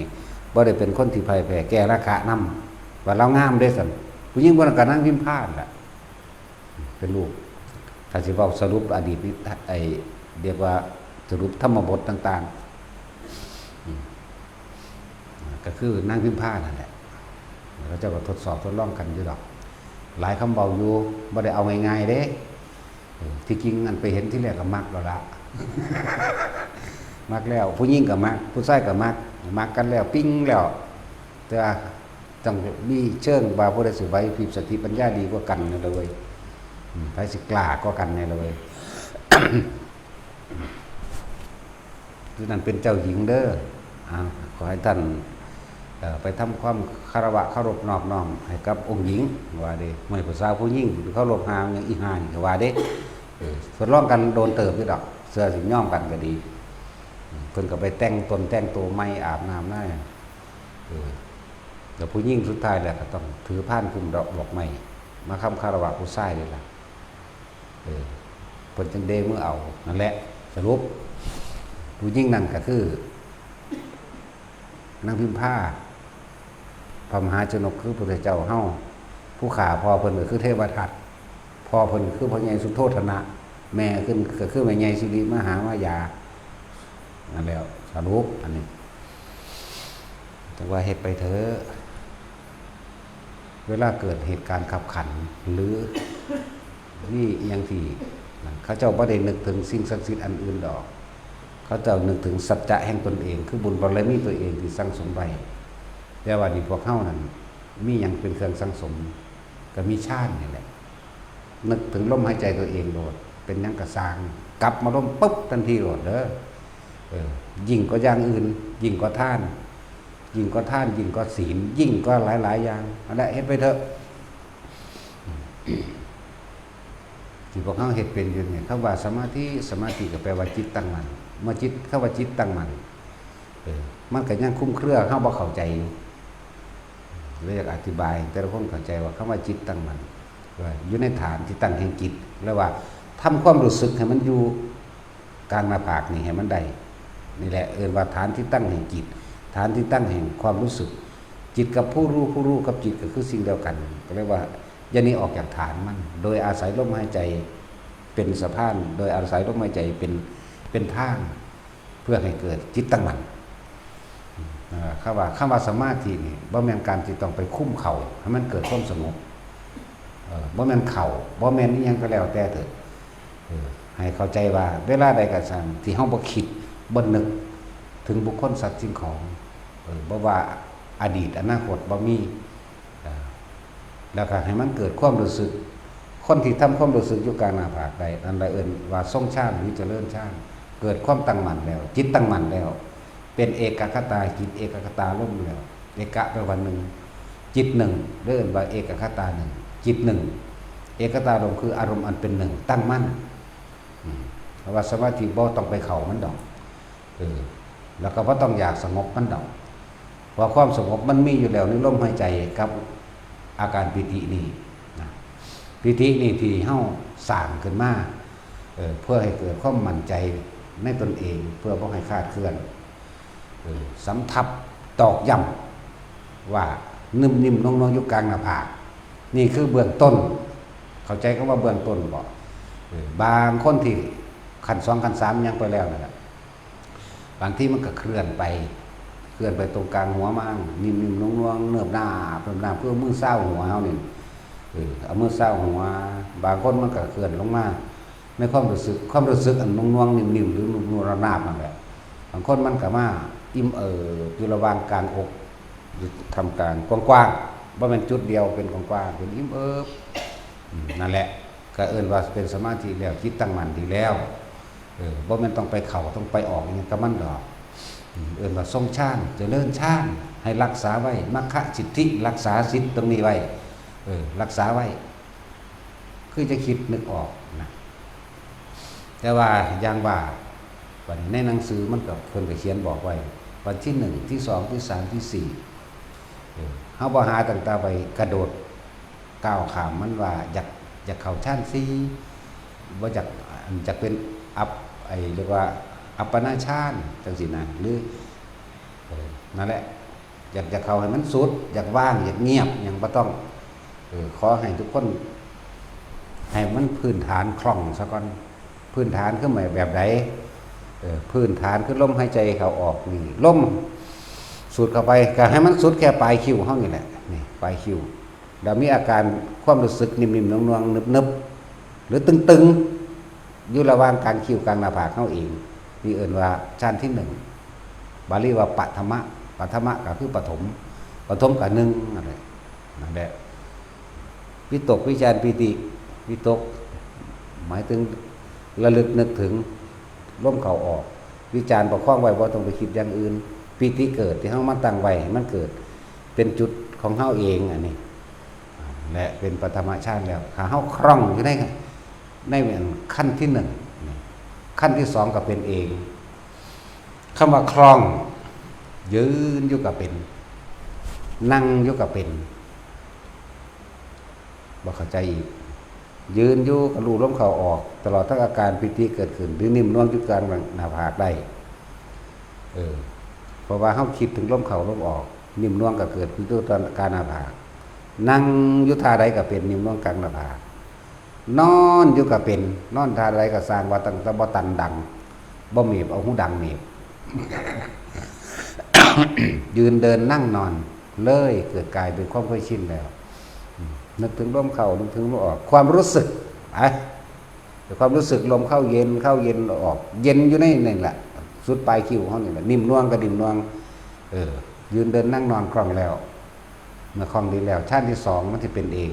บ่ได้เป็นคนที่พ่ายแพ้แก่ราคะนำ ว่าลาวงามเด้ซั่น ผู้หญิงผู้นั้นก็นางพิมพานั่นล่ะ เป็นลูก ถ้าสิเว้าสรุปอดีตนี่ ไอ้ เรียกว่าสรุปธรรมบทต่างๆ อืม ก็คือนางพิมพานั่นแหละ เขาเจ้าก็ทดสอบทดลองกันอยู่ดอก หลายคำเว้าอยู่ บ่ได้เอาง่ายๆเด้ เออ ที่จริงอันไปเห็นที่แรกก็มักแล้วละ มักแล้ว ผู้หญิงก็มัก ผู้ชายก็มัก มักกันแล้ว ปิ๊งแล้ว แต่ว่าต้องมีเชิงว่าผู้ใดสิไหวพริบสติปัญญาดีกว่ากันนั่นล่ะเว้ย อืม ไผสิกล้ากว่ากันนั่นล่ะเว้ย คือนั่นเป็นเจ้าหญิงเด้อ อ่า ขอให้ท่าน เอ่อ ไปทำความคารวะเคารพนอบน้อมให้กับองค์หญิง ว่าเด้ ห้วย ภาษาผู้หญิง เคารพหาหยัง อีห่านี่ก็ว่าเด้ เออ ทดลองกันโดนเติบอยู่ดอก เทื่อสิยอมกันก็ดี เพิ่นก็ไปแต่งตนแต่งตัวใหม่ อาบน้ำนั่น เออ แล้วผู้หญิงสุดท้ายแล้วก็ต้องถือพานพุ่มดอก ดอกไม้ มาค้ำคารวะผู้ชายนี่ล่ะ เออ เพิ่นจั่งเด้มือเอา นั่นแหละ สรุป ผู้หญิงนั่นก็คือ นางพิมพา พระมหาชนกคือพระพุทธเจ้าเฮา ผู้ฆ่าพ่อเพิ่นก็คือเทวทัต พ่อเพิ่นคือพ่อใหญ่สุโธทนะ แม่ขึ้นก็คือแม่ใหญ่สิริมหามายา นั่นแหละ สรุปอันนี้ แต่ว่าเฮ็ดไปเถอะ เวลาเกิดเหตุการณ์คับขัน หรือมีอิหยังที่นั่น เขาเจ้าบ่ได้นึกถึงสิ่งศักดิ์สิทธิ์อันอื่นดอก เขาเจ้านึกถึงสัจจะแห่งตนเอง คือบุญบารมีตัวเองที่สั่งสมไว้ แต่ว่านี่พวกเฮานั่น มีหยังเป็นเครื่องสั่งสม ก็มีฌานนี่แหละ นึกถึงลมหายใจตัวเองโลด เป็นหยังก็ซ่าง กลับมาลมปุ๊บทันทีโลดเด้อ เออ ยิ่งกว่าอย่างอื่น ยิ่งกว่าทาน ยิ่งกว่าทาน ยิ่งกว่าศีล ยิ่งกว่าหลายๆอย่าง นั่นแหละ เฮ็ดไปเถอะ ที่พวกเฮาเฮ็ดเป็นอยู่นี่ คำว่าสมาธิ สมาธิก็แปลว่าจิตตั้งมั่น เมื่อจิต คำว่าจิตตั้งมั่น เออ มันก็ยังคลุมเครือ เฮาบ่เข้าใจอยู่ เลยอยากอธิบายให้แต่ละคนเข้าใจว่าคำว่าจิตตั้งมั่น ว่าอยู่ในฐานที่ตั้งแห่งจิต แล้วว่าทำความรู้สึกให้มันอยู่กลางหน้าผากนี่ให้มันได้ นี่แหละเอิ้นว่าฐานที่ตั้งแห่งจิต ฐานที่ตั้งแห่งความรู้สึก จิตกับผู้รู้ ผู้รู้กับจิตก็คือสิ่งเดียวกัน ก็เรียกว่าอย่าหนีออกจากฐานมัน โดยอาศัยลมหายใจเป็นสะพาน โดยอาศัยลมหายใจเป็น เป็นทาง เพื่อให้เกิดจิตตั้งมั่น เอ่อ คำว่า คำว่าสมาธินี่ บ่แม่นการที่ต้องไปคุมเข้าให้มันเกิดความสงบ เอ่อ บ่แม่นเข้า บ่แม่นอิหยังก็แล้วแต่เถอะ เออ ให้เข้าใจว่าเวลาใดก็ตามที่เฮาบ่คิด บ่นึกถึงบุคคลสัตว์สิ่งของ เออ บ่ว่าอดีตอนาคตบ่มี เออ แล้วก็ให้มันเกิดความรู้สึก คนที่ทำความรู้สึกอยู่กลางหน้าผากได้ นั่นแหละเอิ้นว่าทรงฌานหรือเจริญฌาน เกิดความตั้งมั่นแล้ว จิตตั้งมั่นแล้ว เป็นเอกคตาจิต เอกคตารมณ์แล้ว เอกะแปลว่าหนึ่ง จิตหนึ่ง เรียกว่าเอกคตาหนึ่ง จิตหนึ่ง เอกคตารมณ์คืออารมณ์อันเป็นหนึ่ง ตั้งมั่น อืม เพราะว่าสมาธิบ่ต้องไปเข้ามันดอก เออ แล้วก็บ่ต้องอยากสงบมันดอก เพราะความสงบมันมีอยู่แล้วในลมหายใจกับอาการปีตินี่นะ ปีตินี่ที่เฮาสร้างขึ้นมา เออ เพื่อให้เกิดความมั่นใจในตนเอง เพื่อบ่ให้คลาดเคลื่อน เออ สำทับตอกย้ำว่านึ่มนิ่มนวลนวลอยู่กลางหน้าผาก นี่คือเบื้องต้น เข้าใจคำว่าเบื้องต้นบ่ เออบางคนที่ขั้นสองขั้นสามยังไปแล้วนั่นแหละ บางทีมันก็เคลื่อนไป เคลื่อนไปตรงกลางหัวมั่ง นิ่มๆนวลๆเนิบหนาบเนิบหนาบคือมือซาวหัวเฮานี่ เออเอามือซาวหัว บางคนมันก็เคลื่อนลงมา ในความรู้สึก ความรู้สึกอันนวลๆนิ่มๆหรือนุ่มๆนาบๆนั่นแหละ บางคนมันก็มาอิ่มเอิบอยู่ระหว่างกลางอก อยู่ท่ามกลางกว้างๆบ่แม่นจุดเดียว เป็นกว้างๆเป็นอิ่มเอิบ อืมนั่นแหละ ก็เอิ้นว่าเป็นสมาธิแล้ว จิตตั้งมั่นดีแล้ว เออบ่แม่นต้องไปเข้าต้องไปออกอิหยังกับมันดอก อืมเอิ้นว่าทรงฌาน เจริญฌาน ให้รักษาไว้ มัคคะสิทธิ รักษาสิทธิ์ตรงนี้ไว้ เออ รักษาไว้ คือจะคิดนึกออกนะ แต่ว่าอย่างว่า บัดนี้ในหนังสือมันก็ เพิ่นก็เขียนบอกไว้ ว่าที่หนึ่ง ที่สอง ที่สาม ที่สี่ เออ เฮาบ่หาตั้งแต่ไปกระโดดก้าวข้ามมันว่าอยาก อยากเข้าฌานสี่ บ่อยาก อัน อยากเป็นอัป ไอ้เรียกว่าอัปปนาฌานจังซี่นะ หรือ เออ นั่นแหละ อยาก อยากเข้าให้มันสุด อยากว่าง อยากเงียบ หยังบ่ต้อง เออ ขอให้ทุกคน ให้มันพื้นฐานคล่องซะก่อน พื้นฐานคือหมายแบบใด เออ พื้นฐานคือลมหายใจเข้าออกนี่ ลมสูดเข้าไป ก็ให้มันสุดแค่ปลายคิ้วเฮานี่แหละ นี่ ปลายคิ้ว แล้วมีอาการความรู้สึกนิ่มๆนวลๆนึบๆหรือตึงๆ อยู่ระหว่างกลางคิ้วกลางหน้าผากเฮาเอง นี่เอิ้นว่าฌานที่หนึ่ง บาลีว่าปฐมะ ปฐมะก็คือปฐม ปฐมก็หนึ่งนั่นแหละ นั่นแหละ วิตก วิจาร ปีติ วิตก หมายถึงระลึกนึกถึงลมเข้าออก วิจาร ประคองไว้ บ่ต้องไปคิดอย่างอื่น ปีติเกิด ที่เฮามาตั้งไว้ให้มันเกิด เป็นจุดของเฮาเอง อันนี้ และเป็นปฐมฌานแล้ว ถ้าเฮาคล่องอยู่ใน ในขั้นที่หนึ่ง ขั้นที่สองก็เป็นเอง คำว่าคล่อง ยืนอยู่ก็เป็น นั่งอยู่ก็เป็น บ่เข้าใจอีก ยืนอยู่ก็รู้ลมเข้าออก ตลอดทั้งอาการปีติเกิดขึ้น หรือนิ่มนวลอยู่กลางหน้าผากได้ เออ เพราะว่าเฮาคิดถึงลมเข้าลมออก นิ่มนวลก็เกิดขึ้นอยู่ตอนกลางหน้าผาก นั่งอยู่ท่าใดก็เป็น นิ่มนวลกลางหน้าผาก นอนอยู่ก็เป็น นอนท่าใดก็ซ่าง ว่าตั้งแต่บ่ตันดัง บ่เมีบ เอาหูดังเมีบ ยืนเดินนั่งนอน เลยเกิดกลายเป็นความเคยชินแล้ว อืม นึกถึงลมเข้า นึกถึงลมออก ความรู้สึก อ่ะ ความรู้สึกลมเข้าเย็น เข้าเย็นออก เย็นอยู่ในนั่นแหละ สุดปลายคิ้วเฮานี่แหละ นิ่มนวลก็นิ่มนวล เออ ยืนเดินนั่งนอนคล่องแล้ว เมื่อคล่องดีแล้ว ฌานที่สองมันสิเป็นเอง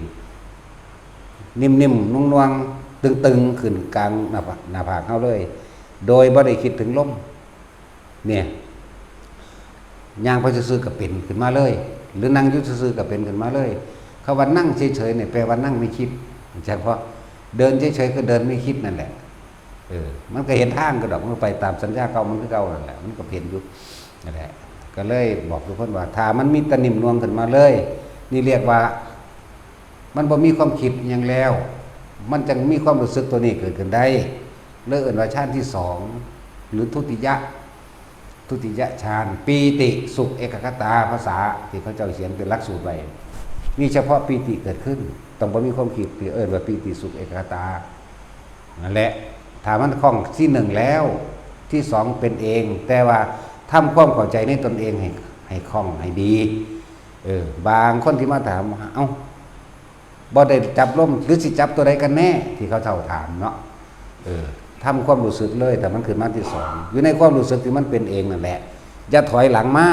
นิ่มๆนวลๆตึงๆขึ้นกลางหน้าผาก หน้าผากเฮาเลย โดยบ่ได้คิดถึงลม เนี่ย ย่างไปซื่อๆก็เป็นขึ้นมาเลย หรือนั่งอยู่ซื่อๆก็เป็นขึ้นมาเลย คำว่านั่งเฉยๆเนี่ย แปลว่านั่งไม่คิด จักบ่ เดินเฉยๆก็เดินไม่คิดนั่นแหละ เออ มันก็เห็นทางก็ดอก มันก็ไปตามสัญญาเก่ามันคือเก่านั่นแหละ มันก็เห็นอยู่ นั่นแหละ ก็เลยบอกทุกคนว่า ถ้ามันมีแต่นิ่มนวลขึ้นมาเลย นี่เรียกว่า มันบ่มีความคิดหยังแล้ว มันจั่งมีความรู้สึกตัวนี้เกิดขึ้นได้ เลยเอิ้นว่าฌานที่สอง หรือทุติยะ ทุติยฌาน ปีติสุขเอกัคคตา ภาษาที่เขาเจ้าเขียนเป็นหลักสูตรไว้ มีเฉพาะปีติเกิดขึ้น ต้องบ่มีความคิด ที่เอิ้นว่าปีติสุขเอกัคคตา นั่นแหละ ถ้ามันคล่องที่หนึ่งแล้ว ที่สองเป็นเอง แต่ว่าทำความเข้าใจในตนเองให้ ให้คล่องให้ดี เออ บางคนที่มาถามว่า เอ้า บ่ได้จับลม หรือสิจับตัวใดกันแน่ ที่เขาเจ้าถามเนาะ เออ ทำความรู้สึกเลย แต่มันขึ้นมาที่สอง อยู่ในความรู้สึกที่มันเป็นเองนั่นแหละ อย่าถอยหลังมา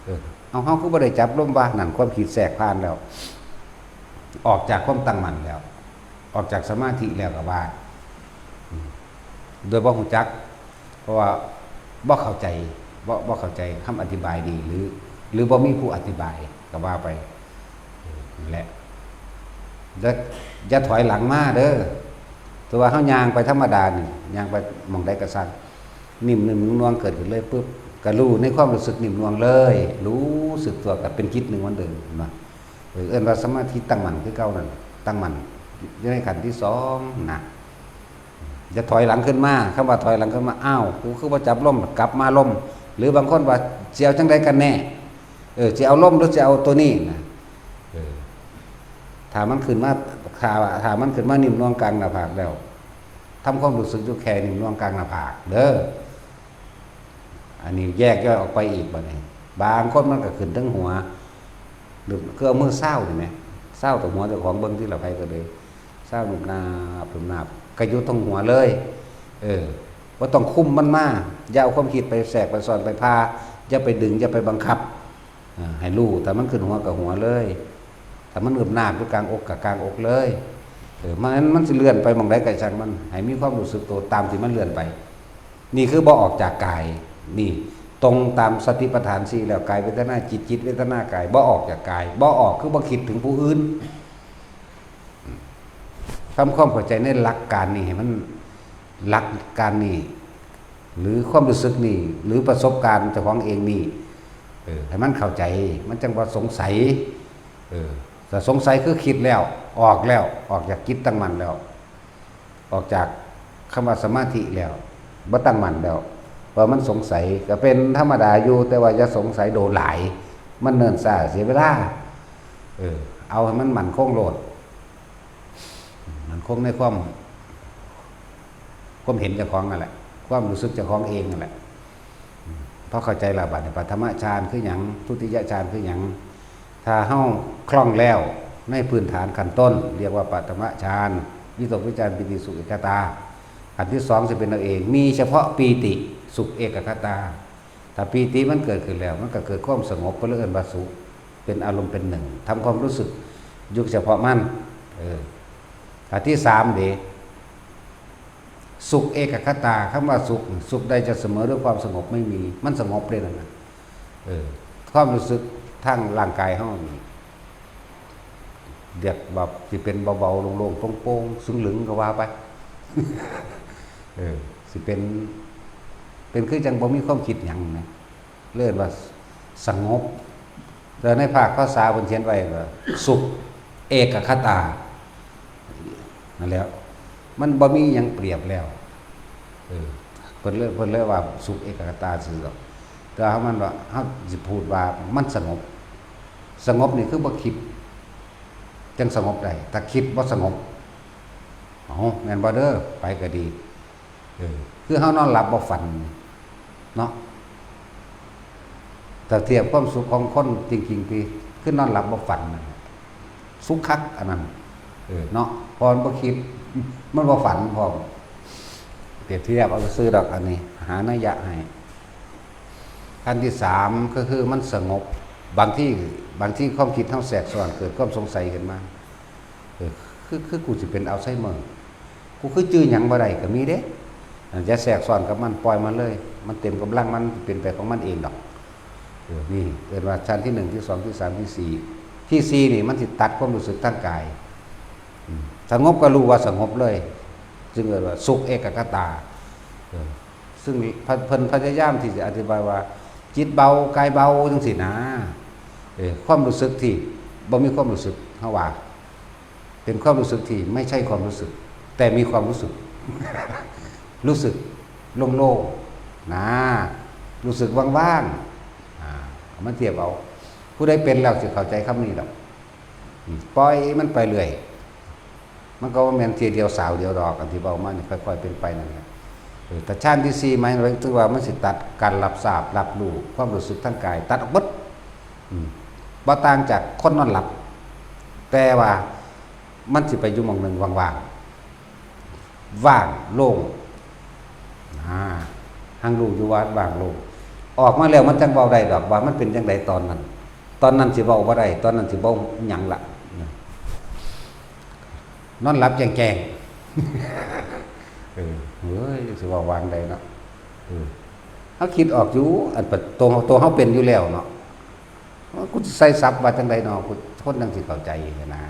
เออ เอา เฮาคือบ่ได้จับลมวะ นั่นความคิดแทรกผ่านแล้ว ออกจากความตั้งมั่นแล้ว ออกจากสมาธิแล้วก็ว่า อืม โดยบ่ฮู้จัก เพราะว่าบ่เข้าใจ บ่ บ่เข้าใจคำอธิบายดี หรือ หรือบ่มีผู้อธิบาย ก็ว่าไป เออ นั่นแหละ อย่า อย่าถอยหลังมาเด้อ แต่ว่าเฮาย่างไปธรรมดานี่ ย่างไปหม่องใดก็ซ่าง นิ่มๆนวลๆเกิดขึ้นเลยปุ๊บ ก็รู้ในความรู้สึกนิ่มนวลเลย รู้สึกตัวก็เป็นจิตหนึ่งเหมือนเดิมนะ เออ เอิ้นว่าสมาธิตั้งมั่นคือเก่านั่น ตั้งมั่นอยู่ในขั้นที่สองนะ อย่าถอยหลังขึ้นมา คำว่าถอยหลังขึ้นมา อ้าว กูคือบ่จับลม กลับมาลม หรือบางคนว่าสิเอาจั่งใดกันแน่ เออ สิเอาลมหรือสิเอาตัวนี้นะ เออ ถ้ามันขึ้นมา ถ้า ถ้ามันขึ้นมานิ่มนวลกลางหน้าผากแล้ว ทำความรู้สึกอยู่แค่นิ้วโป้งกลางหน้าผากเด้อ อันนี้แยกย่อยออกไปอีกบัดนี้ บางคนมันก็ขึ้นถึงหัว หรือคือเอามือซาวนี่แหม ซาวตรงหัวเจ้าของเบิ่งที่ละไผก็เลย ซาวหนุบหนาบหนุบหนาบ ก็อยู่ตรงหัวเลย เออ บ่ต้องคุมมันมา อย่าเอาความคิดไปแทรกไปซ้อนไปพา อย่าไปดึง อย่าไปบังคับ อ่า ให้รู้ ถ้ามันขึ้นหัวก็หัวเลย ถ้ามันหนุบหนาบอยู่กลางอกก็กลางอกเลย เออ มัน มันสิเลื่อนไปหม่องใดก็ช่างมัน ให้มีความรู้สึกตัวตามที่มันเลื่อนไป นี่คือบ่ออกจากกาย นี่ตรงตามสติปัฏฐานสี่แล้ว กายเวทนาจิต จิตเวทนากาย บ่ออกจากกาย บ่ออกคือบ่คิดถึงผู้อื่น ทำความเข้าใจในหลักการนี่ให้มัน หลักการนี่ หรือความรู้สึกนี่ หรือประสบการณ์เจ้าของเองนี่ เออ ให้มันเข้าใจ มันจั่งบ่สงสัย เออ ถ้าสงสัยคือคิดแล้ว ออกแล้ว ออกจากจิตตั้งมั่นแล้ว ออกจากคำว่าสมาธิแล้ว บ่ตั้งมั่นแล้ว เพราะมันสงสัย ก็เป็นธรรมดาอยู่ แต่ว่าอย่าสงสัยโดนหลาย มันเนิ่นช้าเสียเวลา เออ เอาให้มันมั่นคงโลด มั่นคงในความ ความเห็นเจ้าของนั่นแหละ ความรู้สึกเจ้าของเองนั่นแหละ พอเข้าใจแล้วบัดนี้ ปฐมฌานคือหยัง ทุติยฌานคือหยัง ถ้าเฮาคล่องแล้วในพื้นฐานขั้นต้น เรียกว่าปฐมฌาน วิตกวิจารปีติสุขเอกคตา อันที่สองสิเป็นเอาเอง มีเฉพาะปีติสุขเอกคตา ถ้าปีติมันเกิดขึ้นแล้ว มันก็เกิดความสงบ ก็เลยเอิ้นว่าสุข เป็นอารมณ์เป็นหนึ่ง ทำความรู้สึกอยู่เฉพาะมัน เออ อันที่สามเด้ สุขเอกคตา คำว่าสุข สุขใดจะเสมอด้วยความสงบไม่มี มันสงบเลยนั่นน่ะ เออ ความรู้สึกทางร่างกายเฮานี่ เรียกว่าสิเป็นเบาๆ โล่งๆ โปร่งๆ ซึ่งหลึงก็ว่าไป เออ สิเป็น เป็นคือจั่งบ่มีความคิดหยังนะ เรียกว่าสงบ แต่ในภาคภาษาเพิ่นเขียนไว้ว่าสุขเอกคตา นั่นแหละ มันบ่มีหยังเปรียบแล้ว เออ เพิ่นเลย เพิ่นเลยว่าสุขเอกคตาซื่อดอก แต่ว่ามันว่า เฮาสิพูดว่ามันสงบ สงบนี่คือบ่คิด จั่งสงบได้ ถ้าคิดบ่สงบ เอ้า แม่นบ่เด้อ ไปก็ดี เออ คือเฮานอนหลับบ่ฝัน เนาะ ถ้าเทียบความสุขของคนจริงๆ ที่คือนอนหลับบ่ฝันนั่นแหละ สุขคักอันนั้น เออ เนาะ เพราะมันบ่คิด มันบ่ฝันพร้อม เปรียบเทียบเอาซื่อดอกอันนี้ หานัยยะให้ ขั้นที่สามก็คือมันสงบ บางที บางทีความคิดเฮาแทรกซ้อน เกิดความสงสัยขึ้นมา เออ คือ คือกูสิเป็นอัลไซเมอร์ กูคือจื่อหยังบ่ได้ก็มีเด้ อ่า อย่าแทรกซ้อนกับมัน ปล่อยมันเลย มันเต็มกำลังมัน เป็นไปของมันเองดอก เออ นี่เอิ้นว่าชั้นที่หนึ่ง ที่สอง ที่สาม ที่สี่ ที่สี่นี่มันสิตัดความรู้สึกทางกาย อืม สงบก็รู้ว่าสงบเลย จึงเอิ้นว่าสุขเอกคตา เออ ซึ่งพระ เพิ่นพยายามที่จะอธิบายว่า จิตเบากายเบาจังซี่นะ เออ ความรู้สึกที่บ่มีความรู้สึก เฮาว่า เป็นความรู้สึกที่ไม่ใช่ความรู้สึก แต่มีความรู้สึก รู้สึกโล่งๆ นะ รู้สึกว่างๆ อ่า เอามาเทียบเอา ผู้ใดเป็นแล้วสิเข้าใจคำนี้ดอก อืม ปล่อยมันไปเรื่อย มันก็บ่แม่นเทื่อเดียวสาวเดียวดอก อันที่เว้ามานี่ค่อยๆเป็นไปนั่นแหละ เออ แต่ฌานที่สี่หมายถึงว่ามันสิตัดการรับทราบรับรู้ ความรู้สึกทางกาย ตัดออกเบิด อืม บ่ต่างจากคนนอนหลับ แต่ว่ามันสิไปอยู่หม่องหนึ่งว่างๆ ว่างโล่ง อ่า หังรู้อยู่ว่าว่างโล่ง ออกมาแล้วมันจั่งเว้าได้ดอกว่ามันเป็นจั่งใดตอนนั้น ตอนนั้นสิเว้าบ่ได้ ตอนนั้นสิเว้าหยังล่ะ นอนหลับแจ้งๆ เออ เฮ้ย สิเว้าว่าจั่งใดเนาะ เออ เฮาคิดออกอยู่ อันปะ ตัว ตัวเฮาเป็นอยู่แล้วเนาะ กูสิใส่ศัพท์ว่าจั่งใดเนาะ กู คนจั่งสิเข้าใจหั้นนะ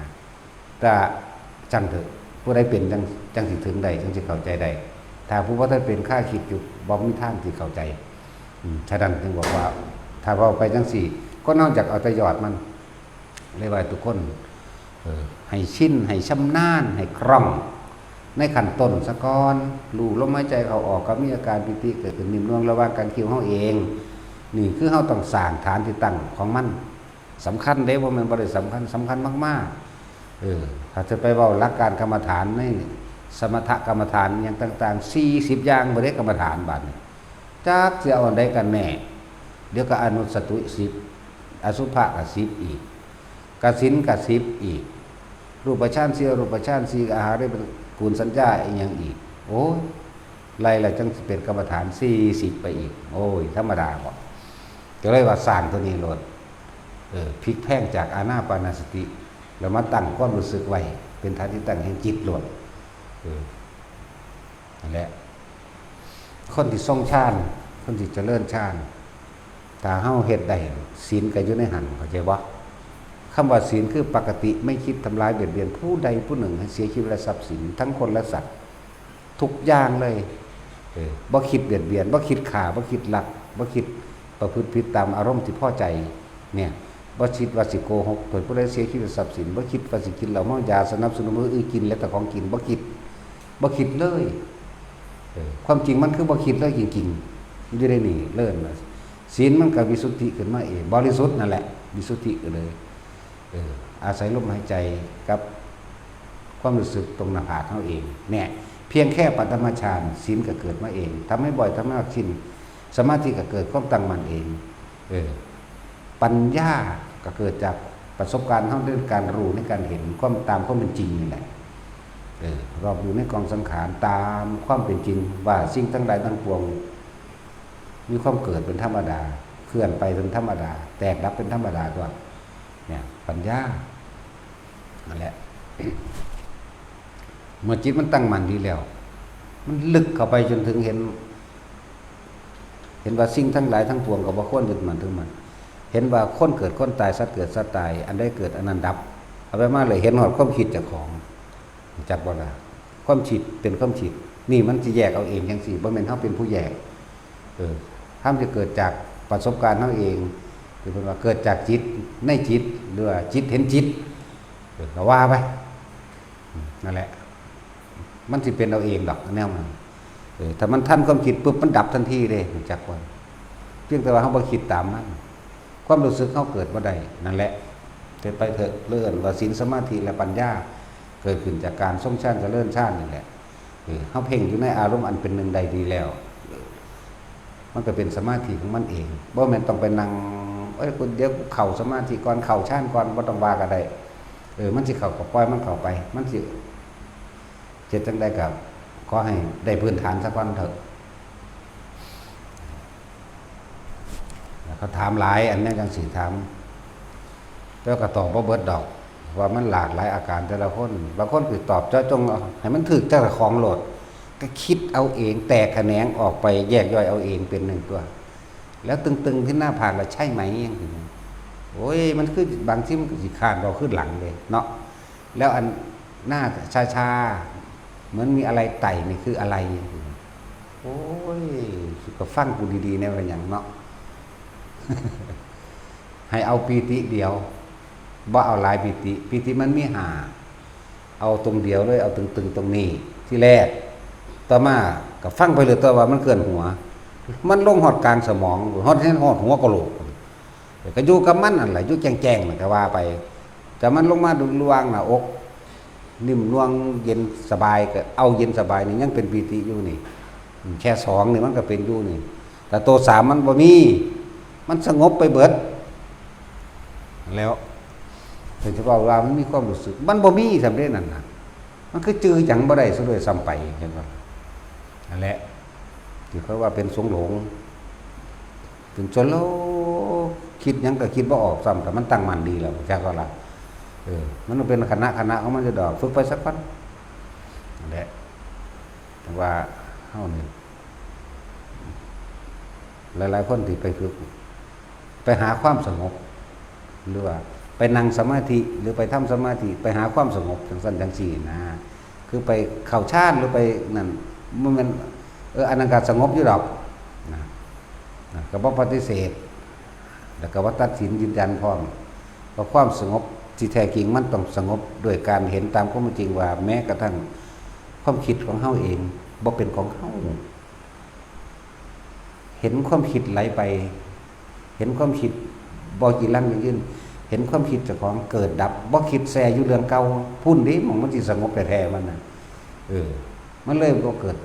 แต่ช่างเถอะ ผู้ใดเป็นจั่ง จั่งสิถึงได้ จั่งสิเข้าใจได้ ถ้าผู้บ่ทันเป็นคาคิดอยู่ บ่มีทางสิเข้าใจ อืม ฉะนั้นจึงบอกว่า ถ้าเว้าไปจั่งซี้ คนเฮาอยากเอาแต่ยอดมัน เลยว่าทุกคน เออ ให้ชิน ให้ชำนาญ ให้คล่อง ในขั้นต้นซะก่อน รู้ลมหายใจเข้าออก ก็มีอาการปีติเกิดขึ้นนิ่มนวลระหว่างกรรคิ้วเฮาเอง นี่คือเฮาต้องสร้างฐานที่ตั้งของมัน สำคัญเด้ บ่แม่นบ่ได้สำคัญ สำคัญมากๆ เออ ถ้าจะไปเว้าหลักการกรรมฐานใน สมถกรรมฐานอหย่างต่างๆ สี่สิบอย่างบ่ได้กรรมฐานบาดนี้ จักสิเอาอันใดกันแน่ เดี๋ยวก็อนุสติสิบ อสุภะก็สิบอีก กสิณก็สิบอีก รูปฌานสี่ อรูปฌานสี่ อาหารเป็นกุลสัญญาอีกอย่างอีก โอ้ย ไล่ละจังสิเป็นกรรมฐานสี่สิบไปอีก โอ้ย ธรรมดาบ่ ก็เลยว่าสร้างตัวนี้โลด เออ พลิกแพลงจากอานาปานสติ แล้วมาตั้งความรู้สึกไว้ เป็นฐานที่ตั้งแห่งจิตโลด เออ นั่นแหละ คนที่ทรงฌาน คนที่เจริญฌาน ถ้าเฮาเฮ็ดได้ ศีลก็อยู่ในหั้น เข้าใจบ่ คำว่าศีลคือปกติไม่คิดทำร้ายเบียดเบียนผู้ใดผู้หนึ่งให้เสียชีวิตและทรัพย์สิน ทั้งคนและสัตว์ ทุกอย่างเลย เออ บ่คิดเบียดเบียน บ่คิดฆ่า บ่คิดลัก บ่คิดประพฤติผิดตามอารมณ์ที่พอใจ เนี่ย บ่คิดว่าสิโกหก เพื่อผู้ใดเสียชีวิตทรัพย์สิน บ่คิดว่าสิกินเหล้าเมายา สนับสนุนผู้อื่นกินและแต่ของกิน บ่คิด บ่คิดเลย เออ ความจริงมันคือบ่คิดเลยจริงๆ อยู่ในนี่เลยนะ ศีลมันก็วิสุทธิขึ้นมาเอง บริสุทธิ์นั่นแหละ วิสุทธิเลย เออ อาศัยลมหายใจกับความรู้สึกตรงหน้าผากเฮาเอง เนี่ย เพียงแค่ปฐมฌาน ศีลก็เกิดมาเอง ทำให้บ่อย ทำให้มากขึ้น สมาธิก็เกิด ความตั้งมั่นเอง เออ ปัญญาก็เกิดจากประสบการณ์เฮาในการรู้ ในการเห็นความตามความเป็นจริงนี่แหละ เออ รอบรู้ในกองสังขารตามความเป็นจริง ว่าสิ่งทั้งหลายทั้งปวง มีความเกิดเป็นธรรมดา เคลื่อนไปเป็นธรรมดา แตกดับเป็นธรรมดาตัว เนี่ย ปัญญา นั่นแหละ เมื่อจิตมันตั้งมั่นดีแล้ว มันลึกเข้าไปจนถึงเห็น เห็นว่าสิ่งทั้งหลายทั้งปวงก็บ่ควรยึดมั่นถือมั่น เห็นว่าคนเกิดคนตาย สัตว์เกิดสัตว์ตาย อันใดเกิดอันนั้นดับ เอาไปมาเลย เห็นฮอดความคิดเจ้าของ จักบ่ล่ะ ความคิดเป็นความคิด นี่มันสิแยกเอาเองจังซี่ บ่แม่นเฮาเป็นผู้แยก เออ ธรรมจะเกิดจากประสบการณ์เฮาเอง คือเพิ่นว่าเกิดจากจิต ในจิต หรือว่าจิตเห็นจิต เออ ก็ว่าไป อืม นั่นแหละ มันสิเป็นเอาเองดอก แนวมัน เออ ถ้ามันทันความคิดปุ๊บ มันดับทันทีเด้ รู้จักบ่ เพียงแต่ว่าเฮาบ่คิดตามมัน ความรู้สึกเฮาเกิดบ่ได้ นั่นแหละ เฮ็ดไปเถอะ เรื่องว่าศีล สมาธิ และปัญญา เกิดขึ้นจากการทรงฌาน เจริญฌานนี่แหละ เออ เฮาเพ่งอยู่ในอารมณ์อันเป็นหนึ่งได้ดีแล้ว เออ มันก็เป็นสมาธิของมันเอง บ่แม่นต้องไปนั่ง เอ้ย กู เดี๋ยวกูเข้าสมาธิก่อน เข้าฌานก่อน บ่ต้องว่าก็ได้ เออ มันสิเข้าก็ปล่อยมันเข้าไป มันสิเฮ็ดจั่งใดก็ขอให้ได้พื้นฐานซะก่อนเถอะ เขาถามหลายอันนี้จังสิถาม แต่ว่าก็ตอบบ่เบิดดอก ว่ามันหลากหลายอาการแต่ละคน บางคนคือตอบเจาะจงเอาให้มันถืกเจ้าของโลด ก็คิดเอาเอง แตกแขนงออกไป แยกย่อยเอาเองเป็นหนึ่งตัว แล้วตึงๆที่หน้าผากแล้วใช่ไหม ยังสิ โอ้ย มันคือบางทีมันก็สิคร้านเว้าขึ้นหลังเลยเนาะ แล้วอันหน้าชาๆ เหมือนมีอะไรไต่นี่คืออะไร โอ้ย ก็ฟังกูดีๆ แน่ว่าหยังเนาะ ให้เอาปีติเดียว บ่เอาหลายปีติ ปีติมันมีห้า เอาตรงเดียวเลย เอาตึงๆ ตรงนี้ ที่แรก ต่อมาก็ฟังไปเลย ต่อว่ามันเคลื่อนหัว มันลงฮอดกลางสมอง ฮอด ฮอดหัวกะโหลก ก็อยู่กับมันนั่นแหละ อยู่แจ้งๆ นั่นก็ว่าไป แต่มันลงมาลวงหน้าอก นิ่มนวลเย็นสบาย ก็เอาเย็นสบายนี่ยังเป็นปีติอยู่นี่ แค่สองนี่มันก็เป็นอยู่นี่ แต่ตัวสามมันบ่มี มันสงบไปเบิด แล้ว เพิ่นสิเว้าว่ามันมีความรู้สึก มันบ่มีสำเร็จนั่นน่ะ มันคือจื่อหยังบ่ได้ซะด้วยซ้ำไป เห็นบ่ นั่นแหละ ที่เขาว่าเป็นสงหลง เป็นจนแล้วคิดหยังก็คิดบ่ออกซ้ำ แต่มันตั้งมั่นดีแล้ว จักว่าล่ะ เออ มันเป็นขณะขณะของมันอยู่ดอก ฝึกไปสักวัน นั่นแหละ แต่ว่าเฮานี่ หลายๆ คนที่ไปฝึก ไปหาความสงบ หรือว่าไปนั่งสมาธิ หรือไปทำสมาธิ ไปหาความสงบจังซั่นจังซี่นะ คือไปเข้าฌานหรือไปนั่น มันแม่น เออ อันนั้นก็สงบอยู่ดอก นะ นะ ก็บ่ปฏิเสธ แล้วก็บ่ตัดสินยืนยันพร้อม ว่าความสงบที่แท้จริงมันต้องสงบด้วยการเห็นตามความเป็นจริงว่าแม้กระทั่งความคิดของเฮาเองบ่เป็นของเฮา เห็นความคิดไหลไป เห็นความคิดบ่จีรังยั่งยืน เห็นความคิดเจ้าของเกิดดับ บ่คิดแซ่อยู่เรื่องเก่า พุ้นเด้ หม่องมันสิสงบแท้ๆ มันน่ะ เออ มันเลยบ่เกิด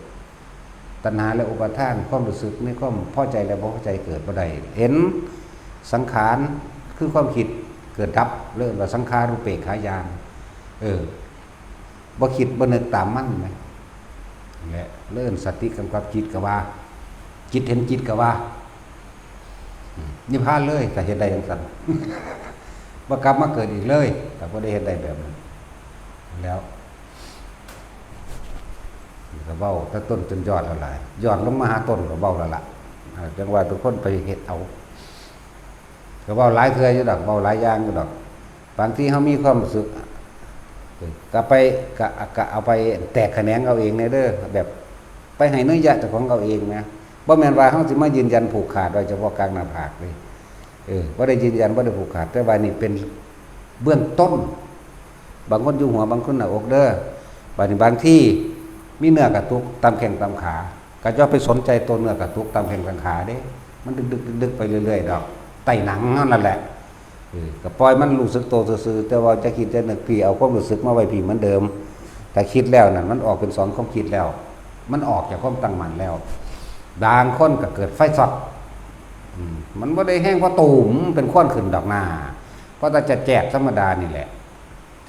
ตัณหาและอุปาทาน ความรู้สึกในความพอใจและบ่พอใจเกิดบ่ได้ เห็นสังขารคือความคิดเกิดดับ เรียกว่าสังขารูปเปกขาญาณ เออ บ่คิดบ่นึกตามมันแหม นั่นแหละ เอิ้นสติกำกับจิตก็ว่า จิตเห็นจิตก็ว่า อืม นิพพานเลย ถ้าเฮ็ดได้จังซั่น บ่กลับมาเกิดอีกเลย ถ้าบ่ได้เฮ็ดได้แบบนั้น แล้ว ก็เว้าแต่ต้นจนยอดแล้วล่ะ ยอดลงมาหาต้นก็เว้าแล้วล่ะ อ่า จังว่าทุกคนไปเฮ็ดเอา ก็เว้าหลายเทื่ออยู่ดอก เว้าหลายอย่างอยู่ดอก บางทีเฮามีความรู้สึก เออ ก็ไป ก็ ก็เอาไปแตกแขนงเอาเองแหน่เด้อ แบบไปให้นัยยะเจ้าของเอาเองนะ บ่แม่นว่าเฮาสิมายืนยันผูกขาดโดยเฉพาะกลางหน้าผากเด้ เออ บ่ได้ยืนยัน บ่ได้ผูกขาด แต่ว่านี่เป็นเบื้องต้น บางคนอยู่หัว บางคนหน้าอกเด้อ บาดนี้บางทีมีเนื้อกระตุกตามแข้งตามขา ก็อย่าไปสนใจตัวเนื้อกระตุกตามแข้งตามขาเด้ มันดึกๆๆๆ ไปเรื่อยๆดอก ใต้หนังเฮานั่นแหละ เออ ก็ปล่อยมันรู้สึกตัวซื่อๆ แต่ว่าจะคิดจะนึก พี้เอาความรู้สึกมาไว้พี้เหมือนเดิม ถ้าคิดแล้วนั่น มันออกเป็นสองความคิดแล้ว มันออกจากความตั้งมั่นแล้ว บางคนก็เกิดไฟช็อต อืม มันบ่ได้แฮงเพราะตูม เป็นควันขึ้นดอกนา เพราะแต่จะแจกธรรมดานี่แหละ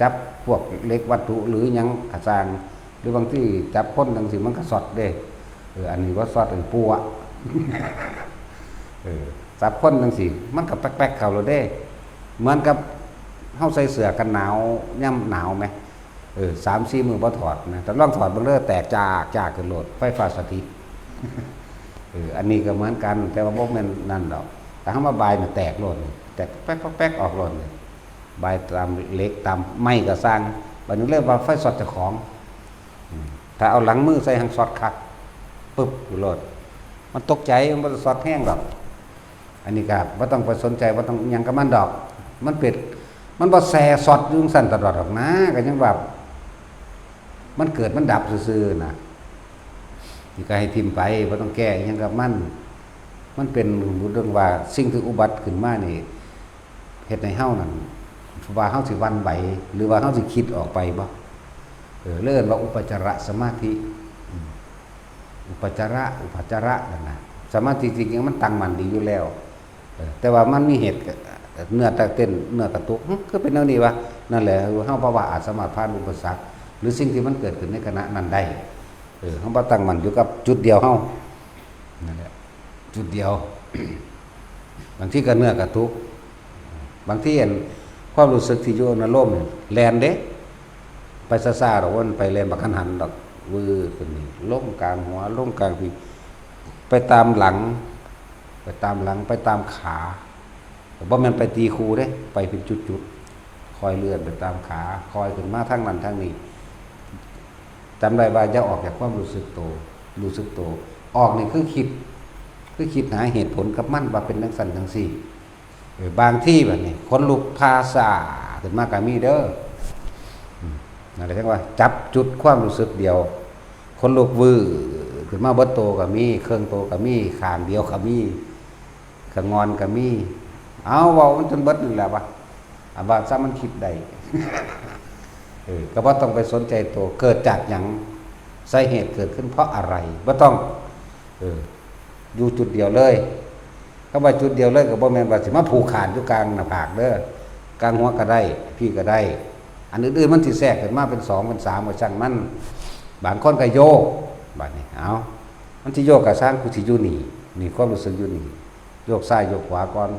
จับพวกเหล็กวัตถุหรือหยังกะซ่าง หรือบางทีจับคนจั่งซี้มันก็ช็อตเด้ เออ อันนี้บ่ช็อต อันนี้ปัว เออ จับคนจั่งซี้มันก็แป๊กๆเข้าแล้วเด้ เหมือนกับเฮาใส่เสื้อกันหนาวยามหนาวแหม เออ สามสี่มื้อบ่ถอดนะ แต่ลองถอดเบิ่งเด้อ แตกจากๆขึ้นโลด ไฟฟ้าสถิต เออ อันนี้ก็เหมือนกัน แต่ว่าบ่แม่นนั่นดอก แต่เฮามาบายน่ะแตกโลดนี่ แตกแป๊กๆๆออกโลดนี่ บายตามเหล็กตามไม้ก็ซ่าง บัดนี้เรียกว่าไฟช็อตเจ้าของ อืม ถ้าเอาหลังมือใส่หั้นช็อตคัก ปึ๊บ อยู่โลด มันตกใจ มันบ่ได้ช็อตแฮงดอก อันนี้ก็บ่ต้องไปสนใจ บ่ต้องหยังกับมันดอก มันเป็น มันบ่แซ่ช็อตอยู่จั่งซั้นตลอดดอกนะ ก็ยังว่า มันเกิดมันดับซื่อๆนะ นี่ก็ให้ถิ่มไป บ่ต้องแก้อิหยังกับมัน มันเป็นเรื่องว่าสิ่งที่อุบัติขึ้นมานี่ เฮ็ดให้เฮานั่น ว่าเฮาสิหวั่นไหว หรือว่าเฮาสิคิดออกไปบ่ เออ เรียกว่าอุปจารสมาธิ อืม อุปจาระ อุปจาระนั่นนะ สมาธิจริงๆมันตั้งมั่นดีอยู่แล้ว เออ แต่ว่ามันมีเหตุ เนื้อตะเต้น เนื้อกระตุก หึ คือเป็นแนวนี้วะ นั่นแหละ เฮาบ่ว่าอาจสามารถผ่านอุปสรรค หรือสิ่งที่มันเกิดขึ้นในขณะนั้นได้ เออ เฮาบ่ตั้งมั่นอยู่กับจุดเดียวเฮา นั่นแหละ จุดเดียว บางทีก็เนื้อกระตุก บางทีอันความรู้สึกที่อยู่ในลมนี่แล่นเด้ ไปซ่าๆดอก ว่ามันไปแล่นบักหันหันดอก วืดขึ้นนี่ ลงกลางหัว ลงกลางพี้ ไปตามหลัง ไปตามหลัง ไปตามขา บ่แม่นไปตีคู่เด้ ไปเป็นจุดๆ ค่อยเลื่อนไปตามขา ค่อยขึ้นมาทางนั้นทางนี้ จำได้ว่าอย่าออกจากความรู้สึกโต รู้สึกโต ออกนี่คือคิด คือคิดหาเหตุผลกับมันว่าเป็นจั่งซั้นจั่งซี้ เออ บางทีบัดนี้ ขนลุกพาซ่าขึ้นมาก็มีเด้อ อืม นั่นแหละ จั่งว่าจับจุดความรู้สึกเดียว ขนลุกวืดขึ้นมาเบิดโตก็มี เครื่องโตก็มี ข้างเดียวก็มี ขะงอนก็มี เอา เว้ามันจนเบิดนั่นแหละวะ อันว่าซะมันคิดได้ เออ ก็บ่ต้องไปสนใจโต เกิดจากหยัง สาเหตุเกิดขึ้นเพราะอะไร บ่ต้อง เออ อยู่จุดเดียวเลย คำว่าจุดเดียวเลยก็บ่แม่นว่าสิมาผูกขาดอยู่กลางหน้าผากเด้อ กลางหัวก็ได้ พี้ก็ได้ อันอื่นๆมันสิแทรกขึ้นมาเป็นสองเป็นสาม ก็ช่างมัน บางคนก็โยก บัดนี้ เอา มันสิโยกก็ซ่าง กูสิอยู่นี่ นี่ความรู้สึกอยู่นี่ โยกซ้ายโยกขวาก่อน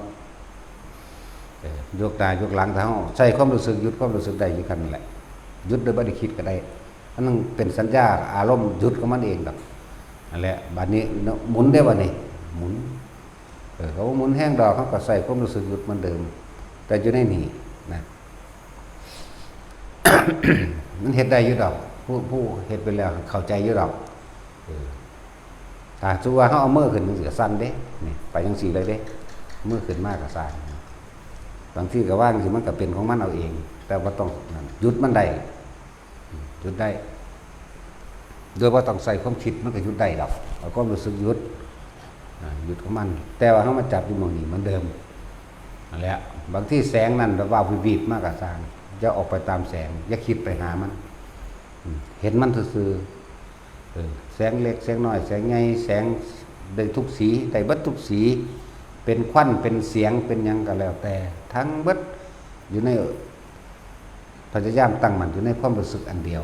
เออ โยกหน้าโยกหลัง ถ้าเฮาใช้ความรู้สึก หยุดความรู้สึกได้อยู่คั่นแหละ หยุดโดยบ่ได้คิดก็ได้ มันเป็นสัญญาอารมณ์หยุดของมันเองดอก นั่นแหละ บัดนี้เนาะ หมุนเด้บัดนี้ หมุน เออ เขาบ่หมุนแฮงดอก เขาก็ใช้ความรู้สึกหยุดเหมือนเดิม แต่อยู่ในนี่นะ มันเฮ็ดได้อยู่ดอก ผู้ ผู้เฮ็ดไปแล้วเข้าใจอยู่ดอก เออ ถ้าสมมุติว่าเขาเอามือขึ้นจั่งซี้ก็สั่นเด้ นี่ ไปจั่งซี้เลยเด้ มือขึ้นมาก็สั่น บางทีก็วางจั่งซี้มันก็เป็นของมันเอาเอง แต่บ่ต้องนั่น หยุดมันได้ หยุดได้ โดยบ่ต้องใช้ความคิดมันก็หยุดได้ดอก เอาความรู้สึกหยุด อ่า หยุดของมัน แต่ว่าเขามาจับอยู่หม่องนี้เหมือนเดิม นั่นแหละ บางทีแสงนั่นแบบว่าวิบๆมาก็ซ่าง อย่าออกไปตามแสง อย่าคิดไปหามัน เห็นมันซื่อๆ เออ แสงเล็กแสงน้อย แสงใหญ่ แสงได้ทุกสี ได้เบิดทุกสี เป็นควัน เป็นเสียง เป็นหยังก็แล้วแต่ ทั้งเบิดอยู่ใน พยายามตั้งมั่นอยู่ในความรู้สึกอันเดียว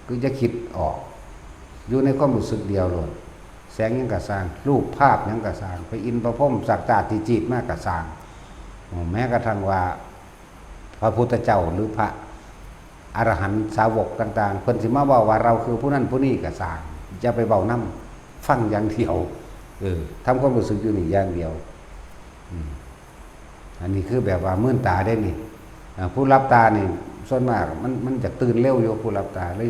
คือจะคิดออก อยู่ในความรู้สึกเดียวโลด แสงหยังกะซ่าง รูปภาพหยังกะซ่าง ไปอินประพรมสักจาติจีดมากะซ่าง แม้กระทั่งว่า พระพุทธเจ้าหรือพระอรหันต์สาวกต่างๆ เพิ่นสิมาเว้าว่าเราคือผู้นั้นผู้นี้กะซ่าง อย่าไปเว้านำ ฟังอย่างเดียว เออ ทำความรู้สึกอยู่นี่อย่างเดียว อืม อันนี้คือแบบว่ามื่นตาได้นี่ อ่า ผู้หลับตานี่ ส่วนมากมัน มันจะตื่นเร็วอยู่ ผู้หลับตา เลย